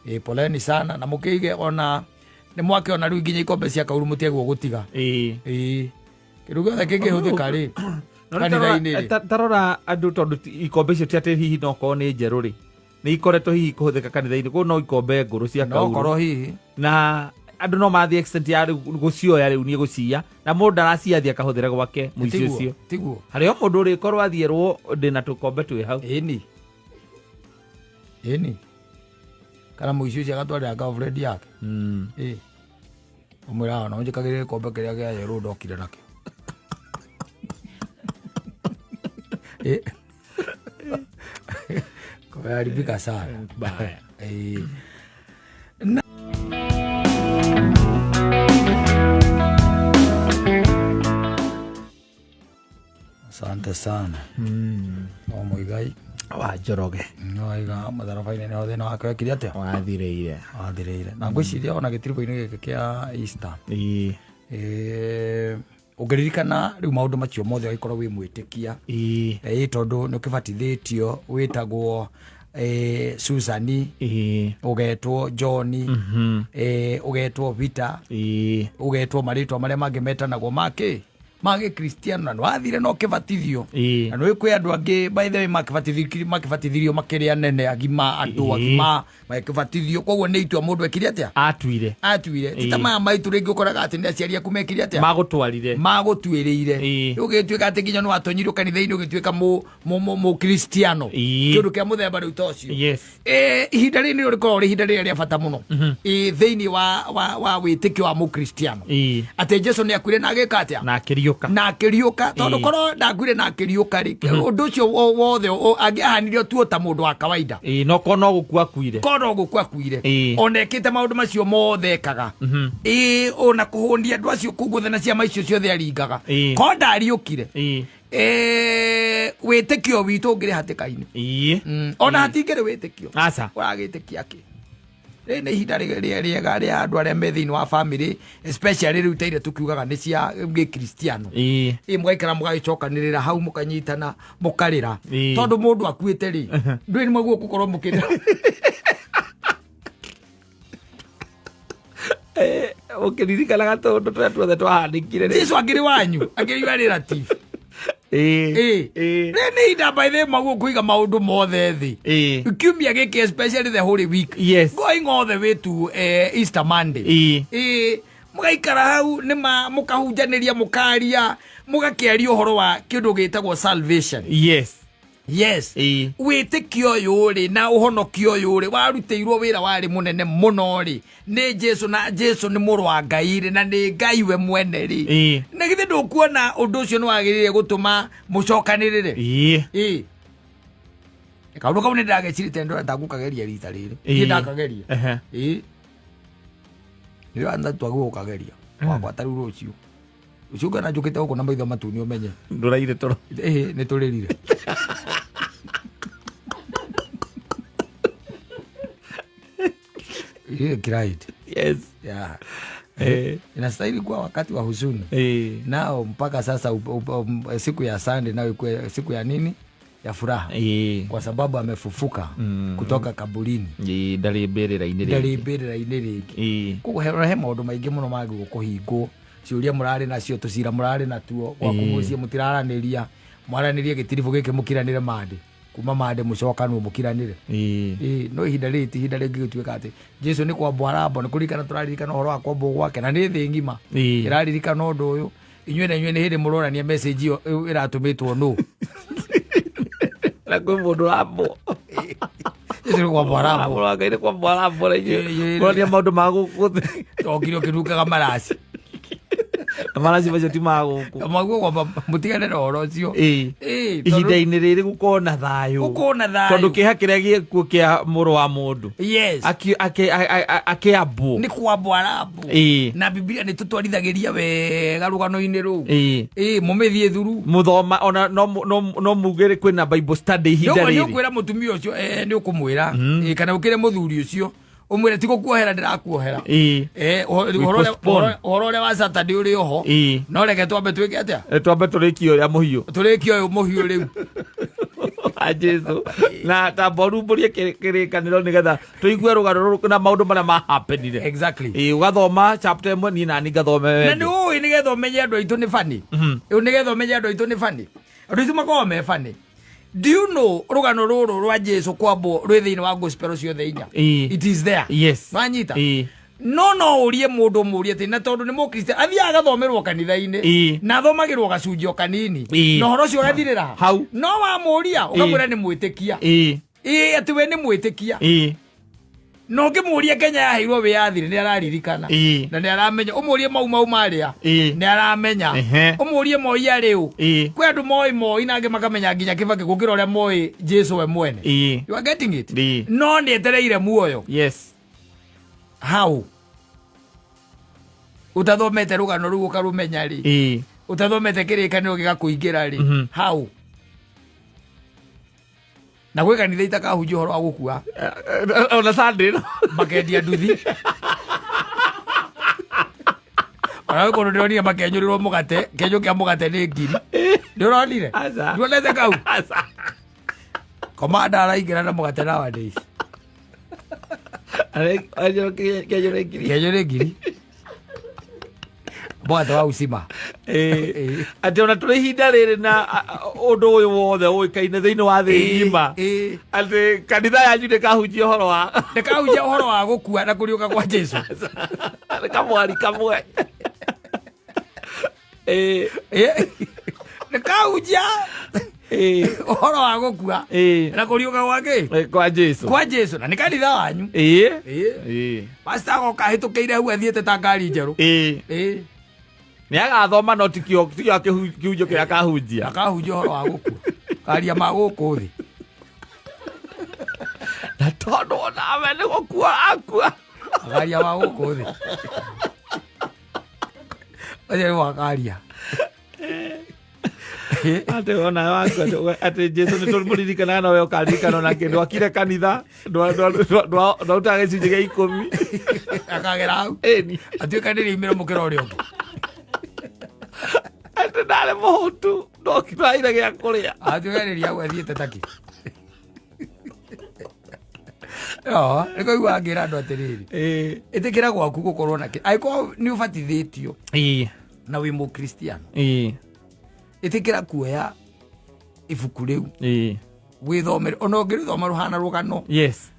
Ĩĩ, poleni sana na mũkĩige ona nĩ mwakĩona rĩu nginya ikombe cia kauru mũtiagwo gũtiga. Ĩĩ, kĩndũ gĩothe kĩngĩhũthĩka rĩ No nĩ kanitha-inĩ rĩ. Tarora andũ, tondũ ikombe icio ti atĩ hihi no korwo nĩ njerũ rĩ, nĩ ikoretwo hihi kũhũthĩka kanitha-inĩ kũu, no ikombe ngũrũ cia no kauru. Korwo hihi Na andũ no mathiĩ extent ya rĩu gũcioya, rĩu niĩ gũciya, na mũndũ ndaraciya, athiĩ akahũthĩra gwake mũici Tiguo, ũcio. Tiguo. Harĩ o mũndũ ũrĩkorwo athiĩrwo ndĩna tũkombe twĩ hau. Ĩni, kana mũici ũcio agatwarĩra girlfriend yake. Ĩ, ũmwĩraga no njĩkagĩrĩre gĩkombe kĩrĩa kĩa yerũ ndokire nakĩo. Ĩ. Kumeharibika sana. Baya. Ĩ. Asante sana. O Muigai. Wa Njoroge. Nĩwaiga mũtharaba-inĩ nĩho thĩna wake wekire atĩa? Wathirĩire. Wathirĩire. Na ngwĩciria ona gĩtiribũ-inĩ gĩkĩ kĩa Easter, ũngĩririkana rĩu maũndũ macio mothe ũgĩkorwo wĩ mwĩtĩkia, tondũ nĩ ũkĩbatithĩtio, wĩtagwo Susani, ũgetwo John, ũgetwo Peter, ũgetwo marĩtwa marĩa mangĩ metanagwo makĩ ma gĩkristiano, na nĩwathire na ũkĩbatithio. Na nĩ kwĩ andũ angĩ, by the way, makĩbatithirio makĩrĩ anene agima, andũ agima magĩkĩbatithio. Koguo nĩ itua mũndũ ekire atĩa? Atuire. Atuire. Ti ta maya maitũ rĩngĩ ũkoraga atĩ nĩ aciari aku mekire atĩa? Magũtwarire. Magũtuĩrĩire. Rĩu ũgĩtuĩka atĩ nginya nĩ watonyirwo kanitha-inĩ, ũgĩtuĩka mũkristiano, kĩndũ kĩa mũthemba rĩu ta ũcio. Ihinda rĩrĩ nĩrĩo rĩkoragwo rĩ ihinda rĩrĩa rĩa bata mũno thĩinĩ wa wĩtĩkio wa mũkristiano, atĩ Jesu nĩ akuire na agĩka atĩa? Na akĩriũka. Na akĩriũka. Tondũ korwo ndakuire na akĩriũka rĩ, ũndũ ũcio wothe angĩahanire tuo ta mũndũ wa kawaida. No korwo no gũkua akuire. Korwo no gũkua akuire, ona ekĩte maũndũ macio mothe ekaga, ona kũhũnia andũ acio kũu guothe na ciama icio ciothe aringaga, korwo ndariũkire, wĩtĩkio witũ ũngĩrĩ hatĩka-inĩ. Ona hatingĩrĩ wĩtĩkio. Aca. Ũragĩtĩkia kĩ? Rĩrĩ nĩ ihinda rĩega rĩa andũ arĩa me thĩinĩ wa family, especially rĩu ta iria tũkiugaga nĩ cia gĩkristiano. Ĩ mũgaikara, mũgagĩcokanĩrĩra hau, mũkanyitana, mũkarĩra. Tondũ mũndũ akuĩte rĩ, ndũĩ nĩ mwaguo gũkorwo mũkĩrĩra. Ũkĩririkanaga tũndũ tũrĩa tuothe twahanĩkire rĩ. Jesu akĩrĩ wanyu, akĩrĩ your relative. Rĩrĩ nĩ ihinda, by the way, mwaguo kũiga maũndũ mothe thĩ kiumia gĩkĩ, especially the Holy Week, going all the way to Easter Monday. Mũgaikara hau nĩma, mũkahunjanĩria, mũkaria, mũgakĩaria ũhoro wa kĩndũ gĩtagwo salvation. Yes. Wĩtĩkio ũyũ rĩ na ũhonokio ũyũ rĩ warutĩirwo wĩra warĩ mũnene mũno rĩ nĩ Jesu, na Jesu nĩ mũrũ wa Ngai rĩ, na nĩ Ngai we mwene rĩ. Na githĩ ndũkuona ũndũ ũcio nĩ wagĩrĩire gũtũma mũcokanĩrĩre? Kaũndũ kau nĩ ndagecirĩte, ndĩrenda ngũkageria rita rĩrĩ. Niĩ ndakageria. Nĩ ndatua gũkageria wakwa ta rĩu rũciũ rũciũ ngona njũkĩte gũkũ na maitho matune, ũmenye Ndũraire toro. Ĩhĩ, nĩ tũrĩrire. Cried. Yeah. Inastahili kuwa wakati wa huzuni nao mpaka sasa siku ya Sunday nayo ikuwe siku ya nini, ya furaha, kwa sababu amefufuka kutoka kaburini. Ndarĩ mbĩrĩra-inĩ rĩngĩ. Ndarĩ mbĩrĩra-inĩ rĩngĩ. Koguo he maũndũ maingĩ mũno magĩrĩirwo kũhingwo, ciũria mũrarĩ nacio, tũcira mũrarĩ natuo gwaku mũciĩ, mũtiraranĩria, mwaranĩrie gĩtiribũ gĩkĩ, mũkiranĩre mande, kuma mande mũcokanwo mũkiranĩre. No ihinda rĩrĩ ti ihinda rĩngĩ gĩtuĩka atĩ Jesu nĩ kwambwo arambwo, nĩ kũririkana tũraririkana ũhoro wa kwambwo gwake, na nĩ thĩ ng'ima ĩraririkana ũndũ ũyũ. Inyuĩ na inyuĩ nĩ hĩndĩ mũronania message ĩyo ĩratũmĩtwo nũ. Na kwĩ mũndũ rambwo. Jesu nĩ kwambwo arambwo. Mũrũ wa Ngai nĩ kwambwo arambwo, na inyuĩ mũronia maũndũ ma gũkũ thĩ. Tokire ũkĩnungaga maraci. Na maraci macio ti ma gũkũ. Maguo kwamba mũtigane na ũhoro ũcio. Ihinda-inĩ rĩrĩ gũkorwo na thayũ. Gũkorwo na thayũ. Tondũ kĩeha kĩrĩa gĩkuo kĩa mũrũ wa mũndũ akĩambwo. Nĩ kwambwo arambwo. Na Bibilia nĩ tũtwarithagĩria wega rũgano-inĩ rũu. Mũmĩthiĩ thuru. Mũthoma ona no muge kwĩna Bible study ihinda nĩ rĩrĩ. ũkwĩra mũtumia ũcio, nĩ ũkũmwĩra, kana ũkĩre mũthuri ũcio, ũmwĩre ti gũkuohera ndĩrakuohera. We postpone. Ũhoro ũrĩa wa Saturday ũrĩ oho, no reke twambe twĩke atĩa? Twambe tũrĩkie ũrĩa mũhiũ. Tũrĩkie ũyũ mũhiũ rĩu. Wa Jesu, na tamba ũrumbũrie kĩrĩkanĩro nĩgetha tũigue rũgano rũrũ na maũndũ marĩa mahapenire. Ũgathoma chapter ĩmwe, niĩ nani ngathome Na wengĩ. Nĩ ũĩ, nĩgetha ũmenye andũ aitũ nĩ bani, nĩgetha ũmenye andũ aitũ nĩ bani, andũ aitũ makoragwo me bani. Do you know rũgano rũrũ rwa Jesu kwambwo rwĩ thĩinĩ wa gospel ciothe inya? It is there. Wanyita? No ũrie mũndũ, ũmũrie atĩ na tondũ nĩ mũkristiano, athiaga agathomerwo kanitha-inĩ, na athomagĩrwo gacunjĩ o kanini, na ũhoro ũcio ũgathirĩra Hau. No wamũria ũkamwĩra nĩ mwĩtĩkia, ĩĩ, atĩ we nĩ mwĩtĩkia, na ũngĩmũria Kenya yaheirwo wĩyathi nĩ araririkana, na nĩ aramenya. Ũmũrie Mau Mau marĩa, nĩ aramenya. Ũmũrie Moi arĩ ũ, kwĩ andũ moĩ Moi na angĩ makamenya nginya Kĩbakĩ gũkĩra ũrĩa moĩ Jesu we mwene. You are getting it? No nĩ etereire muoyo. Hau utathomete rũgano rũu ũkarũmenya rĩ, utathomete kĩrĩkanĩro gĩgakũingĩra rĩ, hau Na gwĩ kanitha itakahunjia ũhoro wa gũkua. Ona Sunday no. Makendia nduthi. Ona gwĩ kũndũ ndĩronire makenyũrĩrwo mũgate, kĩenyũ kĩa mũgate nĩ ngiri. Ndĩronire? Aca. Ndionete kau? Aca. Komanda araingĩra na mũgate nowadays. Kĩenyũ nĩ ngiri. Kĩenyũ nĩ ngiri. Mũgate wa ucima. Atĩ ona tũrĩ ihinda rĩrĩ na ũndũ ũyũ wothe ũĩkaine thĩinĩ wa thĩ ng'ima, atĩ kanitha yanyu ndĩkahunjia ũhoro wa Ndĩkahunjia ũhoro wa gũkua na kũriũka kwa Jesu. Nĩ kamwari kamwe. Ndĩkahunjia ũhoro wa gũkua na kũriũka gwa kĩ? Kwa Jesu. Kwa Jesu, na nĩ kanitha wanyu. Pastor agoka ahĩtũkĩire hau athiĩte ta ngari njerũ. Nĩ agathoma no tikio tikio kĩhunjio kĩrĩa akahunjia. Akahunjia ũhoro wa gũkua. Karia ma gũkũ thĩ. Na tondũ onawe nĩ gũkua akua. Akaria ma gũkũ thĩ. Ũcio nĩ wakaria. Atĩ ona waku atĩ Jesu nĩ tũmũririkanaga nowe ũkaririkana ona kĩndũ akire kanitha ndwarutaga gĩcunjĩ gĩa 10. Akagera hau. Ĩni. Atuĩkanĩrie imĩro mũkĩra ũrĩa ũngĩ. Atĩ ndarĩ mũhũtu ndokiraire gĩa kũrĩa. Atuĩkanĩrie hau athiĩte taki. No, nĩ kũigua ngĩra andũ atĩrĩrĩ. Ĩtĩkĩra gwaku gũkorwo na kĩ. Angĩkorwo nĩ ũbatithĩtio na wĩ mũkristiano. Ĩtĩkĩra kuoya ibuku rĩu. Wĩthomere. Ona ũngĩrĩthoma rũhana rũgano. Yes.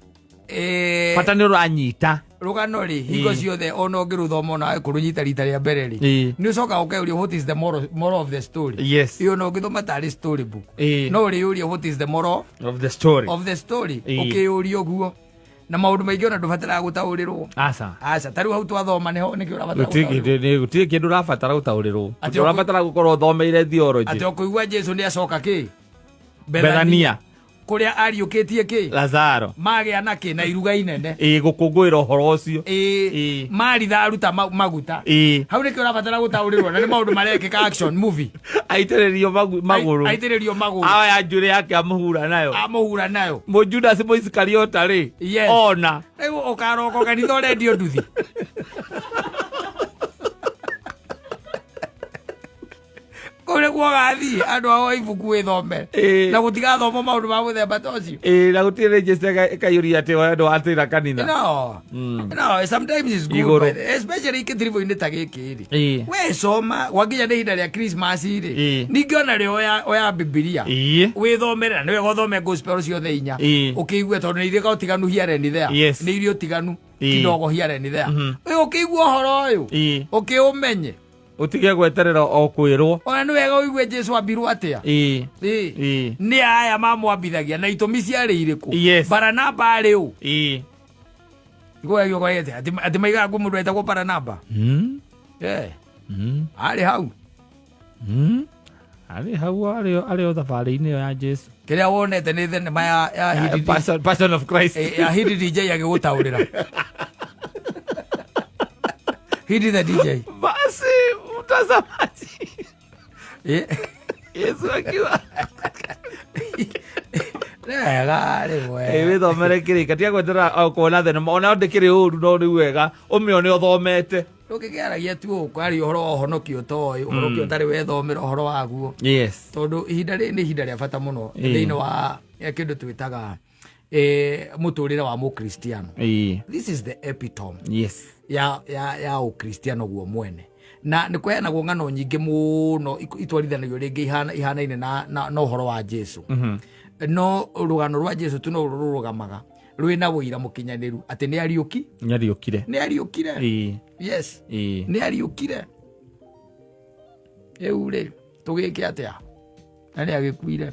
Bata nĩ ũranyita. Rũgano rĩ, hingo ciothe ona ũngĩrũthoma ona kũrũnyita rita rĩa mbere rĩ, nĩ ũcokaga ũkeyũria what is the moral of the story. Yes. Ĩyo ona ũngĩthoma tarĩ story book. No ũrĩyũria what is the moral of the story. Of the story. Ũkĩyũria ũguo. Na maũndũ maingĩ ona ndũbataraga gũtaũrĩrwo. Aca. Aca, ta rĩu hau twathoma nĩho nĩkĩo ũrabatara Gũtirĩ gũtaũrĩrwo. gũtirĩ kĩndũ ũrabatara gũtaũrĩrwo. Atĩ Ũrabatara gũkorwo ũthomeire theology. Atĩ ũkũigua Jesu nĩ acoka kĩ? Bethania. Kũrĩa ariũkĩtie kĩ? Lazaro. Magĩa na kĩ? Na iruga inene. Gũkũngũĩra ũhoro ũcio. Maritha aruta maguta. Hau nĩkĩo ũrabatara gũtaũrĩrwo, na nĩ maũndũ marekĩka action movie. Aitĩrĩrio magũrũ. Aitĩrĩrio magũrũ. Aya njuĩrĩ yake amũhura nayo. Amũhura nayo. Mũ Judas Mũisikariota rĩ. Yes. Ona. Rĩu ũkaroka kanitha ũrendio nduthi. Kũu nĩkuo ũgathiĩ, andũ ao ibuku wĩthomere. Na gũtigathomwo maũndũ ma mũthemba ta ũcio. Na gũtirĩ register ĩkaiyũria atĩ we ndwatĩra kanitha. No. No, sometimes it's good, Igũrũ. by the, especially gĩtiribũ-inĩ ta gĩkĩ rĩ. We soma, gwakinya nĩ ihinda rĩa Christmas rĩ. Ningĩ ona rĩ oya Bibilia. Wĩthomere, na nĩ wega ũthome gospel ciothe inya. Ũkĩigue tondũ nĩ irĩ ũtiganu here and there. Yes. Nĩ irĩ ũtiganu kidogo here and there. Ũkĩigua ũhoro ũyũ, ũkĩũmenye. Ũtige gweterera o kwĩrwo. Ona nĩ wega ũigue Jesu ambirwo atĩa. Nĩ aya mamwambithagia na itũmi ciarĩ irĩkũ? Yes. Baranaba arĩ ũ? Igũragio kwa ete, atĩ maigaga kwĩ mũndũ wetagwo Baranaba. Arĩ hau. Arĩ hau, arĩ o thabarĩ-inĩ ĩyo ya Jesu. Kĩrĩa wonete nĩ thenema ya Hidi Passion of Christ. Ya Hidi DJ agĩgũtaũrĩra. Hidi the DJ. Basi mtazamaji. Yesu akiwa. Wega rĩ we. Wĩthomere kĩrĩka, tiga gweterera o kuona thenema, ona ndĩkĩrĩ ũru no rĩu wega ũmĩone ũthomete. Ndũngĩkĩaragia tu ũũ, kwaria ũhoro wa ũhonokio ũtoĩ, ũhonokio ũtarĩ wethomera ũhoro waguo. Yes. Tondũ ihinda rĩrĩ nĩ ihinda rĩa bata mũno thĩinĩ wa kĩndũ twĩtaga mũtũrĩre wa mũkristiano. This is the epitome. Yes. Ya ũkristiano guo mwene. Na nĩ kũheanagwo ng'ano nyingĩ mũno itwarithanagio rĩngĩ ihanaine na ũhoro wa Jesu. No rũgano rwa Jesu tu no rũrũgamaga rwĩna ũira mũkinyanĩru atĩ nĩ ariũki. Nĩ ariũkire. Nĩ ariũkire. Yes. Nĩ ariũkire. Rĩu rĩ, tũgĩke atĩa? Na nĩ agĩkuire.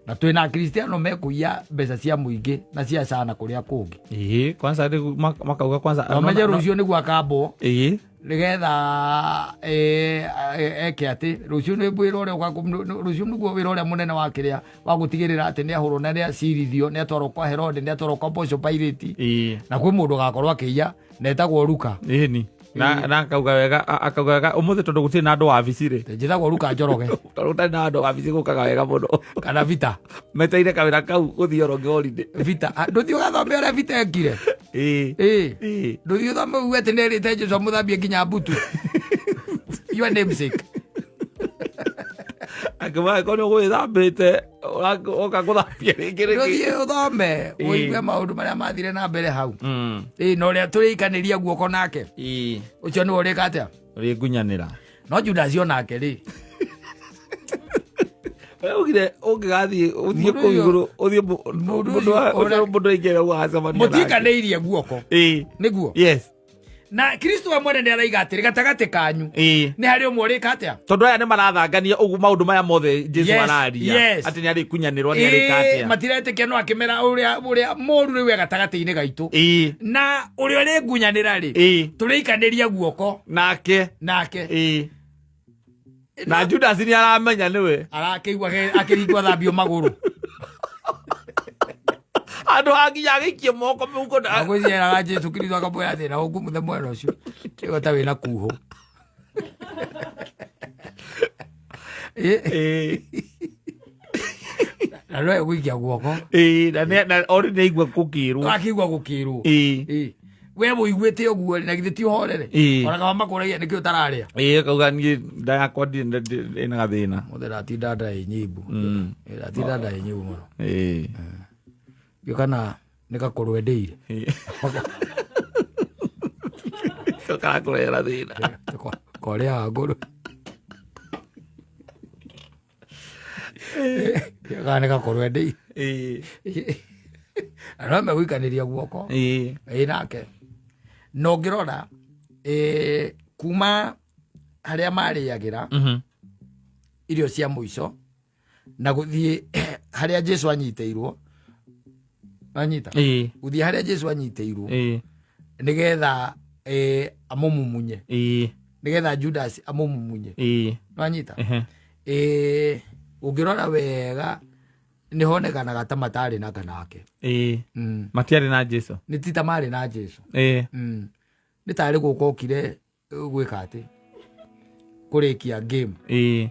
Na twĩna Akristiano mekũiya mbeca cia mũingĩ na cia cana kũrĩa kũngĩ. Kwanza rĩu makauga kwanza, Na ũmenye rũciũ nĩguo akambwo. Nĩgetha, eke atĩ, rũciũ nĩ wĩra ũrĩa ũgaku-, nĩ, nĩ, rũciũ nĩguo wĩra ũrĩa mũnene wa kĩrĩa, wa gũtigĩrĩra atĩ nĩ ahũrwo na nĩ acirithio, nĩ atwarwo kwa Herode, nĩ atwarwo kwa Pontius Pilate. Na kwĩ mũndũ ũgakorwo akĩiya, na etagwo Luka. Na akauga wega, akauga wega ũmũthĩ tondũ gũtirĩ na andũ wabici rĩ. Njĩtagwo Ruka Njoroge. Tondũ gũtarĩ na andũ wabici gũkaga wega mũno. Kana Vita. Meteire kawĩra kau gũthiĩ oro holiday. Vita. Ah, ndũthiĩ ũgathome ũrĩa Vita ekire. Ĩĩ. Ĩĩ. Ĩĩ. Ndũthiĩ ũthome uge atĩ nĩerĩte Jesũ amũthambie nginya mbutu. Your namesake. Akĩmwĩra angĩkorwo nĩ ũgwĩthambĩte oka gũthambia rĩngĩ rĩngĩ. Ndũthiĩ ũthome Ĩĩ. ũigue maũndũ marĩa mathire na mbere hau. Ĩĩ Na ũrĩa tũrĩikanĩria guoko nake. Ĩĩ. Ũcio nĩwe ũrĩka atĩa? Ũrĩngunyanĩra. No Judas onake rĩ. Ũrĩa ugire ũngĩgathiĩ ũthiĩ Mũndũ kũu ũyũ- igũrũ ũthiĩ Mũndũ mũndũ ũcio ũrĩa- mũndũ aingĩra ũgacemania nake. Mũtiikanĩirie guoko. Ĩĩ. Nĩguo. Yes. Na Kristo we mwene nĩaraiga atĩrĩ gatagatĩ kanyu. Ĩĩ. Nĩ harĩ ũmwe ũrĩka atĩa? Tondũ aya nĩ marathangania ũguo maũndũ maya mothe Jesu Yes, araria yes. atĩ nĩ arĩkunyanĩrwo nĩ arĩka Ĩĩ, atĩa. matiretĩkia no akĩmera ũrĩa ũrĩa mũru rĩu e gatagatĩ-inĩ gaitũ. Ĩĩ. Na ũrĩa ũrĩngunyanĩra rĩ, Ĩĩ. tũrĩikanĩria guoko Nake. nake. Ĩĩ. Na Judas nĩ aramenya nĩwe. Arakĩigua akĩringwo athambio magũrũ. Andũ hakinya agĩikie moko mĩhuko na Agwĩciaraga Jesu Kristo akamwĩra atĩ na ũngumuthe mwena ũcio. Ĩyo ta wĩna kuhũ. Ĩĩ, Ĩĩ. na no egũikia guoko. Ĩĩ, na na ori nĩ aigua gũkĩrwo. Akĩigua gũkĩrwo. Ĩĩ. Ĩĩ. We wũiguĩte ũguo rĩ, na githĩ ti ũhorere? Ĩĩ. Ona kaba makũragia nĩkĩ ũtararĩa. Ĩĩ, akauga niĩ nda yakwa ĩna gathĩna. Mũthĩ ndatinda nda ĩ nyimbu. Ndatinda nda ĩ nyimbu mũno. Ĩĩ. Ndiũ kana nĩ gakũrũ endeire. Ĩĩ. Karakũrehera thĩna. Korĩaga ngũrũ. Ndiũ kana nĩ gakũrũ endeire. Ĩĩ. Na no megũikanĩria guoko. Ĩĩ. Ĩĩ nake. Na ũngĩrora kuma harĩa marĩagĩra irio cia mũico na gũthiĩ harĩa Jesu anyitĩirwo. Anyita. Ĩĩ. Gũthiĩ harĩa Jesu anyitĩirwo Ĩĩ. nĩgetha amũmumunye. Ĩĩ. Nĩgetha Judas amũmumunye. Ĩĩ. Wanyita? Ehe. Ũngĩrora wega nĩ honekanaga ta matarĩ na kanake. Ĩĩ. Matiarĩ na Jesu. Nĩ ti ta marĩ na Jesu. Ĩĩ. Nĩ tarĩ gũka okire gwĩka atĩ kũrĩkia game. Ĩĩ.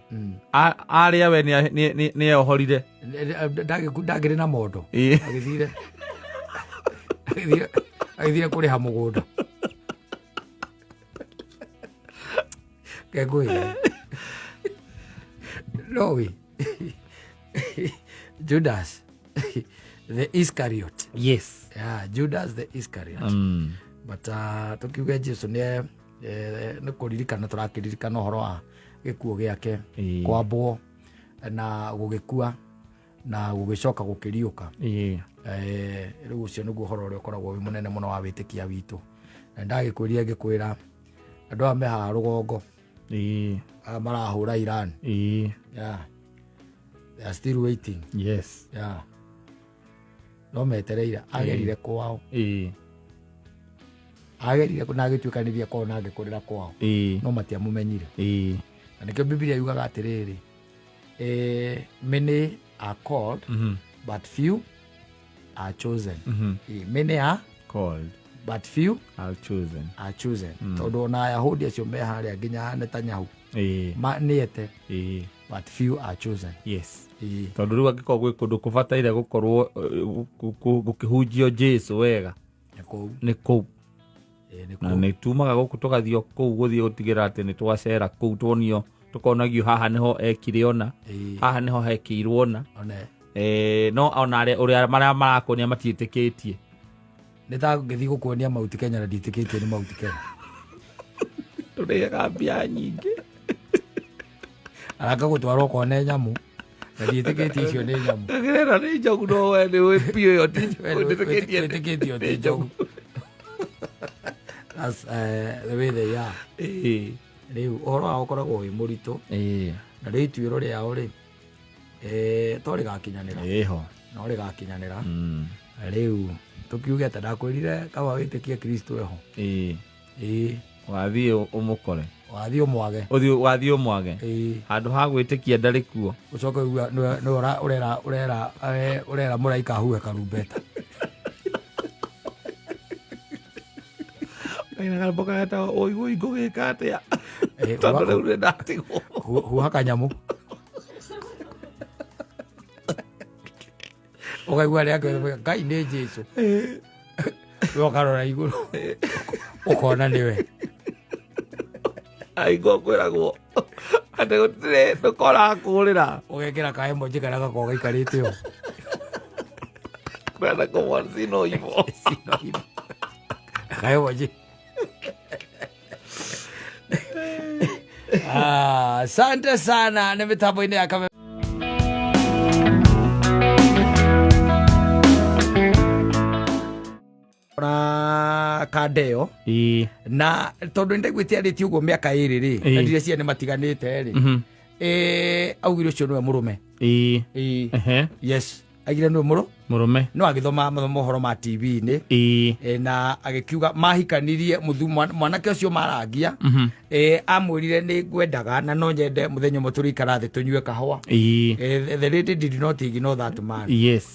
Arĩa we nĩ eohorire. Ndakĩrĩ na mondo. Ĩĩ. Agĩthire agĩthire kũrĩha mũgũnda. Kengwĩre. No we. Judas the Iscariot. Yes. Yeah, Judas the Iscariot. But tukiuge Jesu nĩ nĩ kũririkana tũrakĩririkana ũhoro wa gĩkuũ gĩake. Ĩĩ. Kwambwo na gũgĩkua na gũgĩcoka gũkĩriũka. Ĩĩ. Rĩu ũcio nĩguo ũhoro ũrĩa ũkoragwo wĩ mũnene mũno wa wĩtĩkia witũ. Na ndagĩkwĩrire ngĩkwĩra andũ aya me haha rũgongo. Ĩĩ. Aya marahũra Iran. Ĩĩ. Yeah. They are still waiting. Yes. Yeah. No metereire agerire kwao. Ĩĩ. Agerire na agĩtuĩkanĩria kwao na agĩkũrĩra kwao. Ĩĩ. No matiamũmenyire. Ĩĩ. Na nĩkĩo Biblia yugaga atĩrĩrĩ, many are called, but few are chosen. Many are Called, but few are chosen. Are chosen. Tondũ ona Ayahudi acio me harĩa nginya Netanyahu Ĩĩ. nĩete, Ĩĩ. but few are chosen. Yes. Ĩĩ. Tondũ rĩu angĩkorwo gwĩ kũndũ kũbataire gũkorwo gũkĩhunjio Jesu wega Nĩ kũu. Nĩ kũu. Ĩĩ, nĩ Na kũu. nĩ tumaga gũkũ tũgathiĩ kũu gũthiĩ gũtigĩra atĩ nĩ twacera kũu tuonio tũkonagio haha nĩho ekire ona haha nĩho hekĩirwo ona. One. No ona arĩa ũrĩa marĩa marakuonia matiĩtĩkĩtie. Nĩ ta ngĩthiĩ gũkuonia Mount Kenya na ndiĩtĩkĩtie nĩ Mount Kenya. Tũrĩaga mbia nyingĩ. Araka gũtwara ũkone nyamũ na ndiĩtĩkĩtie icio nĩ nyamũ. Ngĩrera nĩ njogu no we nĩ wĩ biũ ĩyo We nĩ ndĩtĩkĩtie wĩtĩkĩtie ti njogu. That's the way they are. Ĩĩ. Rĩu ũhoro wao ũkoragwo wĩ mũritũ. Ĩĩ. Na rĩu ituĩro rĩao rĩ to rĩgakinyanĩra. Ĩho. No rĩgakinyanĩra. Rĩu tũkiuge atĩ ndakwĩrire kaba wĩtĩkie Kristo eho. Ĩĩ. Ĩĩ. Wathiĩ ũmũkore. Wathiĩ ũmwage. Ũthiĩ wathiĩ ũmwage. Ĩĩ. Handũ ha gwĩtĩkia ndarĩ kuo. Ũcoke ũigue nĩwe ũrera ũrera ũrera mũraika ahuhe karumbeta. Kaina karwĩmbo karetagwo ũigui ngũgĩka atĩa, tondũ rĩu nĩ ndatigwo. Huha kanyamũ ũkaigua arĩa angĩ Ngai nĩ Jesu, we ũkarora igũrũ ũkona nĩwe. Aigua kwĩragwo atĩ gũtirĩ ndũkorakũrĩra. Ũgekĩra ka emoji karĩa gakoragwo gaikarĩte ũũ. Kwenda kũmona sino ivo. Ka emoji. Ah, asante sana nĩ mĩtambo-inĩ ya kame. Na kandeo. Na tondũ nĩndaiguĩte arĩtie ũguo mĩaka 2 rĩ, na ndireciria nĩ matiganĩte rĩ. Augire ũcio nĩwe mũrũme. Yes, aigire nĩwe mũrũ Mũrũme. No agĩthoma mohoro ma TV-inĩ. Na agĩkiuga mahikanirie mwanake ũcio marangia. Amwĩrire nĩ ngwendaga na no nyende mũthenya ũmwe tũrĩikara thĩ tũnyue kahũa. The lady did not ignore that man.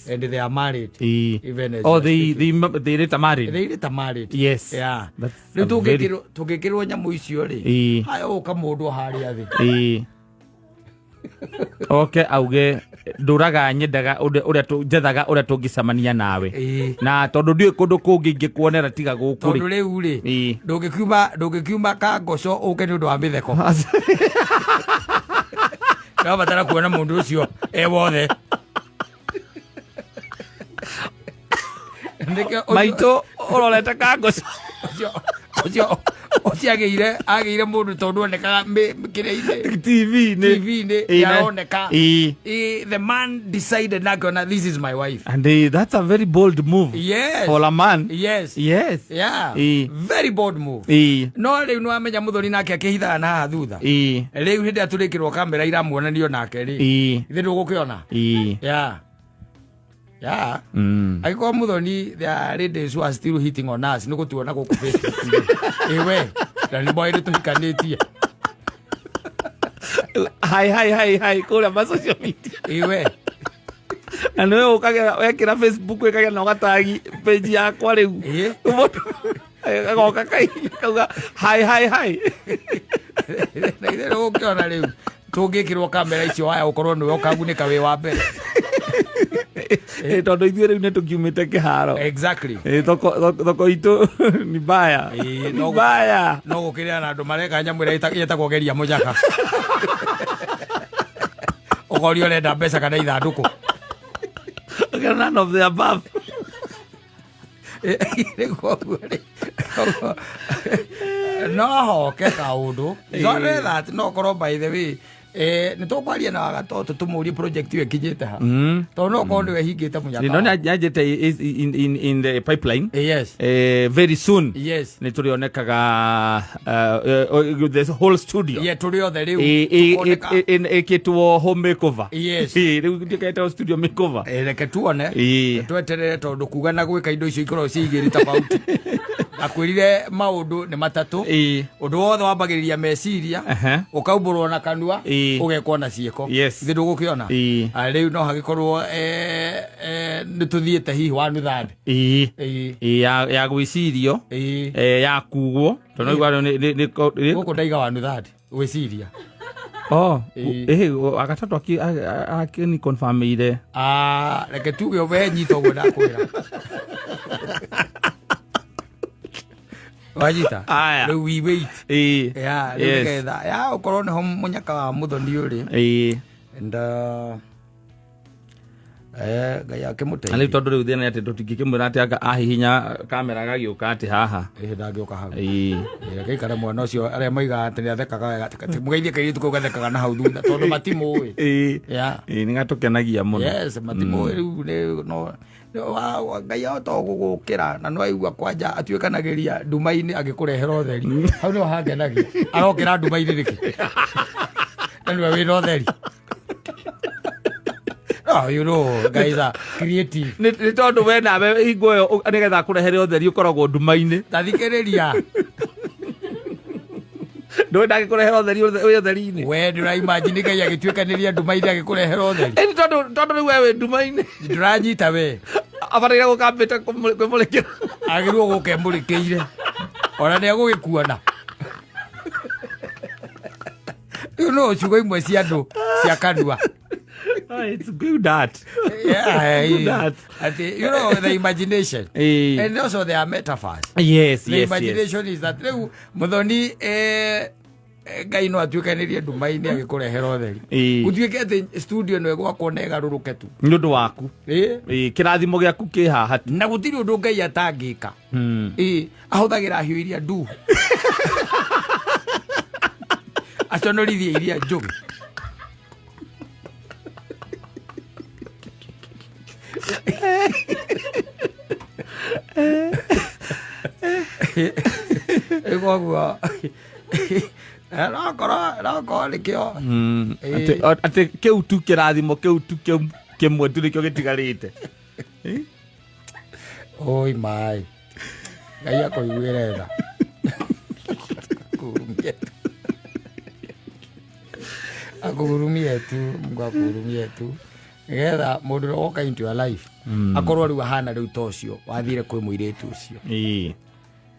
And they are married. Even as Oh, we are they, speaking. they later married. They later married. Yes. Yeah. That's Rĩu a very tũngĩkĩrwo nyamũ icio rĩ, haya ũka mũndũ harĩa thĩ. Oke auge ndũraga nyendaga ũrĩa njethaga ũrĩa tũngĩcemania nawe. Na tondũ ndiũĩ kũndũ kũngĩ ingĩkuonera tiga gũkũ rĩ. Tondũ rĩu rĩ, ndũngĩkiuma kangoco ũke nĩ ũndũ wa mĩtheko. Ndĩrabatara kuona mũndũ ũcio e wothe. Nĩkĩo Maitũ ũrorete kangoco. Ũcio agĩire mũndũ tondũ onekaga kĩrĩa-inĩ. TV-inĩ. TV-inĩ, yaroneka. The man decided na akĩona this is my wife. And that's a very bold move. Yes. For a man. Yes. Yes. Yeah. Very bold move. No rĩu nĩwamenya mũthoni nake akĩhithaga na haha thutha. Rĩu hĩndĩ ĩrĩa tũrĩkĩrwo kamera iramuonanio nake rĩ. Ithe ndũgũkĩona? Yeah. Yeah. Angĩkorwo mũthoni, there are ladies who are still hitting on us nĩ gũtuona gũkũ Facebook. Ĩwe, na nĩ moĩ nĩ tũhikanĩtie. Hai hai hai hai kũrĩa ma social media. Ĩwe. Na nĩwe ũkagera wekĩra Facebook ĩkagera na ũgatagi page yakwa rĩu. Mũndũ agoka kauga hai hai hai. Na ithe ndũgũkĩona rĩu tũngĩkĩrwo kamera icio waya ũkorwo nĩwe ũkagunĩka wĩ wa mbere. Tondũ ithuĩ rĩu nĩ tũkiumĩte kĩharo. Exactly. Thoko itũ ni mbaya. Ni mbaya. No gũkĩrĩra na andũ mareka nyamũ ĩrĩa ĩtagwo geria mũnyaka. Ũkorio ũrenda mbeca kana ithandũkũ. Okay, none of the above. Nĩguo rĩ. No hoke kaũndũ. Sorry that no korwo by the way. Nĩ tũkwaria na wagatoto tũmũrie project ĩyo ĩkinyĩte ha. Tondũ no korwo nĩwe hingĩte mũnyaka. No nyanjĩte is in the pipeline. Yes. Very soon. Yes. Nĩ tũrĩonekaga, the whole studio. Yeah, tũrĩ othe rĩu. Tũkoneka. Ĩkĩtwo home makeover. Yes. Rĩu ndĩkaĩtwo studio makeover. Reke tuone. Tweterere tondũ kuga na gwĩka indo icio ikoragwo ciĩ igĩrĩ tofauti. Akwĩrire maũndũ nĩ matatũ. Ũndũ wothe wambagĩrĩria meciria, ũkaumbũrwo na kanua, ũgekwo na ciĩko. Yes. Ithe ndũgũkĩona? Rĩu no hagĩkorwo, nĩ tũthiĩte hihi one third. Ya gwĩcirio, ya kugwo. Tondũ no igua nĩ Gũkũ ndaiga one third, gwĩciria. Oh, agatatũ akĩni confirm-ire. Reke tuge we nyita ũguo ndakwĩra. Wanyita? Aya. Rĩu we wait. Ya, rĩu Yes. nĩgetha, ya, ũkorwo nĩho mũnyaka wa mũthoni ũrĩ. And Ngai akĩmũteithie. Na rĩu tondũ rĩu thĩna nĩ atĩ tũtingĩkĩmwĩra atĩ anga ahihinya kamera gagĩũka atĩ haha. Ĩĩ, ndangĩũka hau. Reke ikare mwana ũcio arĩa moigaga atĩ nĩathekaga wega, mũgeithie kairĩtu kau gathekaga na hau thutha tondũ matimũĩ. Ya. Nĩ gatũkenagia mũno. Yes, matimũĩ rĩu nĩ, no, nĩ, wa, wa, Ngai ahota gũgũkĩra na no aigua kwanja atuĩkanagĩria nduma-inĩ agĩkũrehera ũtheri. Hau nĩho hangenagia. Arokĩra nduma-inĩ nĩkĩ? Na nĩwe wĩna ũtheri. Oh, you know, guys are creative. Nĩ tondũ we nawe hingo ĩyo nĩgetha akũrehere ũtheri ũkoragwo nduma-inĩ. Ta thikĩrĩria. Ndũĩ ndangĩkũrehera ũtheri wĩ ũtheri-inĩ. We ndũra imagine Ngai agĩtuĩkanĩria nduma-inĩ agĩkũrehera ũtheri. Ĩni tondũ rĩu we wĩ nduma-inĩ. Ndũranyita we. Abataire gũkambĩte kwĩmũrĩkĩra. Agĩrĩirwo gũka emũrĩkĩire. Ona nĩ egũgĩkuona. Rĩu no ciugo imwe cia andũ cia kanua. Ah, it's good art. Yeah, Good art. Ati, you know the imagination. And also there are metaphors. Yes, The yes, yes. imagination is that rĩu Muthoni, Ngai no atuĩkanĩrie nduma-inĩ agĩkũrehera ũtheri. Gũtuĩke atĩ studio ĩno ĩgwakwo na ĩgarũrũke tu. Nĩ ũndũ waku. Kĩrathimo gĩaku kĩ haha tu. Na gũtirĩ ũndũ Ngai atangĩka. Ahũthagĩra hiũ iria nduhu aconorithie iria njũgĩ. Koguo nokorwo nĩkĩo. Atĩ kĩu tu kĩrathimo kĩu tu kĩu kĩmwe tu nĩkĩo gĩtigarĩte. Oi mai, Ngai akũiguĩre tha. Akũhurumie tu, akũhurumie tu. Mungu akũhurumie tu, nĩgetha mũndũ ũrĩa woka into your life akorwo rĩu ahana rĩu ta ũcio wathire kwĩ mũirĩtu ũcio,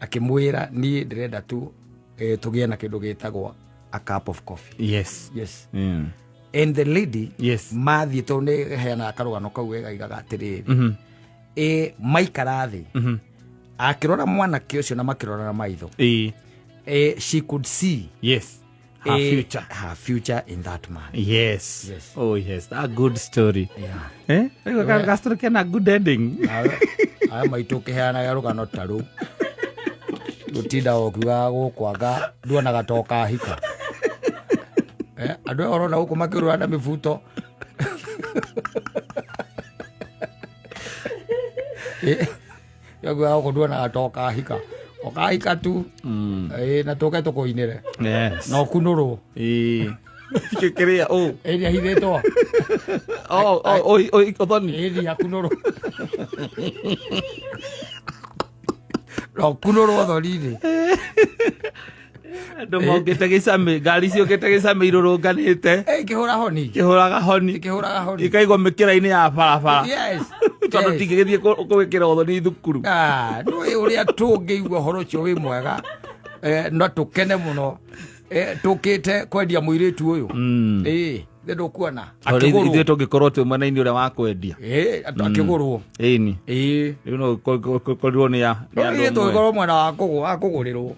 akĩmwĩra, niĩ ndĩrenda tu tũgĩe na kĩndũ gĩtagwo a cup of coffee. Yes. And the lady, mathiĩ, tondũ nĩ heanaga karũgano kau wega, igaga atĩrĩrĩ, maikara thĩ, akĩrora mwanake ũcio na makĩrorana maitho, she could see Her future. Her future in that man. Yes. Yes. Oh yes, a good story. Yeah. Eh? Ka story kena good ending. Aya maitũ ũkĩheanaga rũgano ta rũu, gũtinda ũkiugaga gũkũ anga nduonaga ta ũkahika. Andũ aya ũrona gũkũ makĩrũra na mĩbuto. Yoguaga gũkũ nduonaga ta ũkahika, ũkahika tu. Na tũke tũkũinĩre na ũkunũrwo. Kĩrĩa ũ? Ĩrĩa hithĩtwo. Oh, ũthoni. Ĩthi akunũrwo na ũkunũrwo thoni-inĩ. Andũ mokĩte gĩcamĩ, ngari ciũkĩte gĩcamĩ irũrũnganĩte. Ikĩhũra honi. Kĩhũraga honi. Ikĩhũraga honi. Ikaigwo mĩkĩra-inĩ ya barabara. Tondũ tingĩgĩthiĩ kũgĩkĩra ũthoni thukuru. Ah, nĩũĩ ũrĩa tũngĩigua ũhoro ũcio wĩ mwega, no tũkene mũno. Tũkĩte kwendia mũirĩtu ũyũ. Nĩ ndũkuona Tondũ akĩgũrwo. Ithuĩ tũngĩkorwo twĩ mwena-inĩ ũrĩa wa kwendia. Akĩgũrwo. Ĩni. Rĩu no korirwo nĩ ya nĩ andũ ithuĩ amwe. tũngĩkorwo mwena wa wa kũgũrĩrwo,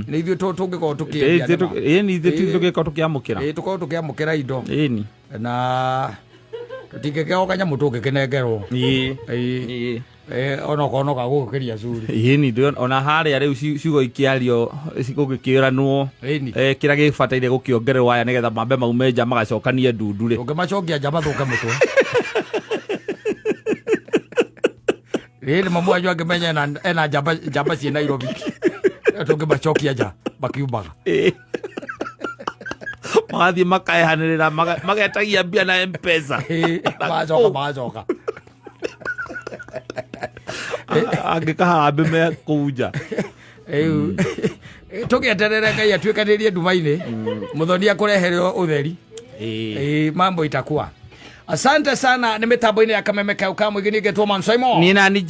nĩ ithuĩ tũngĩkorwo tũkĩendia nĩma. Ĩni, ithuĩ tũngĩkorwo tũkĩamũkĩra. Tũkorwo tũkĩamũkĩra indo. Na tũtingĩkĩo kanyamũ tũngĩkĩnengerwo. Onokorwo no gagũgũkĩria curi. Ĩni, ona harĩa rĩu ciugo ikĩario gũgĩkĩranwo, kĩrĩa gĩbataire gũkĩongererwo aya nĩgetha mambe maume nja magacokanie ndundu rĩ. Ũngĩmacokia nja mathũke mũtwe. Rĩrĩ mamu wanyu angĩmenya ena njamba ciĩ Nairobi, tũngĩmacokia nja makiumaga. Magathiĩ makaehanĩrĩra, magetagia mbia na Mpesa. Magacoka magacoka. Angĩkaharambe me kũu nja. Rĩu tũgĩeterere Ngai atuĩkanĩrie nduma-inĩ, Mũthoni akũrehere ũtheri. Mambo itakuwa. Asante sana. Nĩ mĩtambo-inĩ ya Kameme kau ka mũingĩ, ningĩ Simon. Niĩ nani.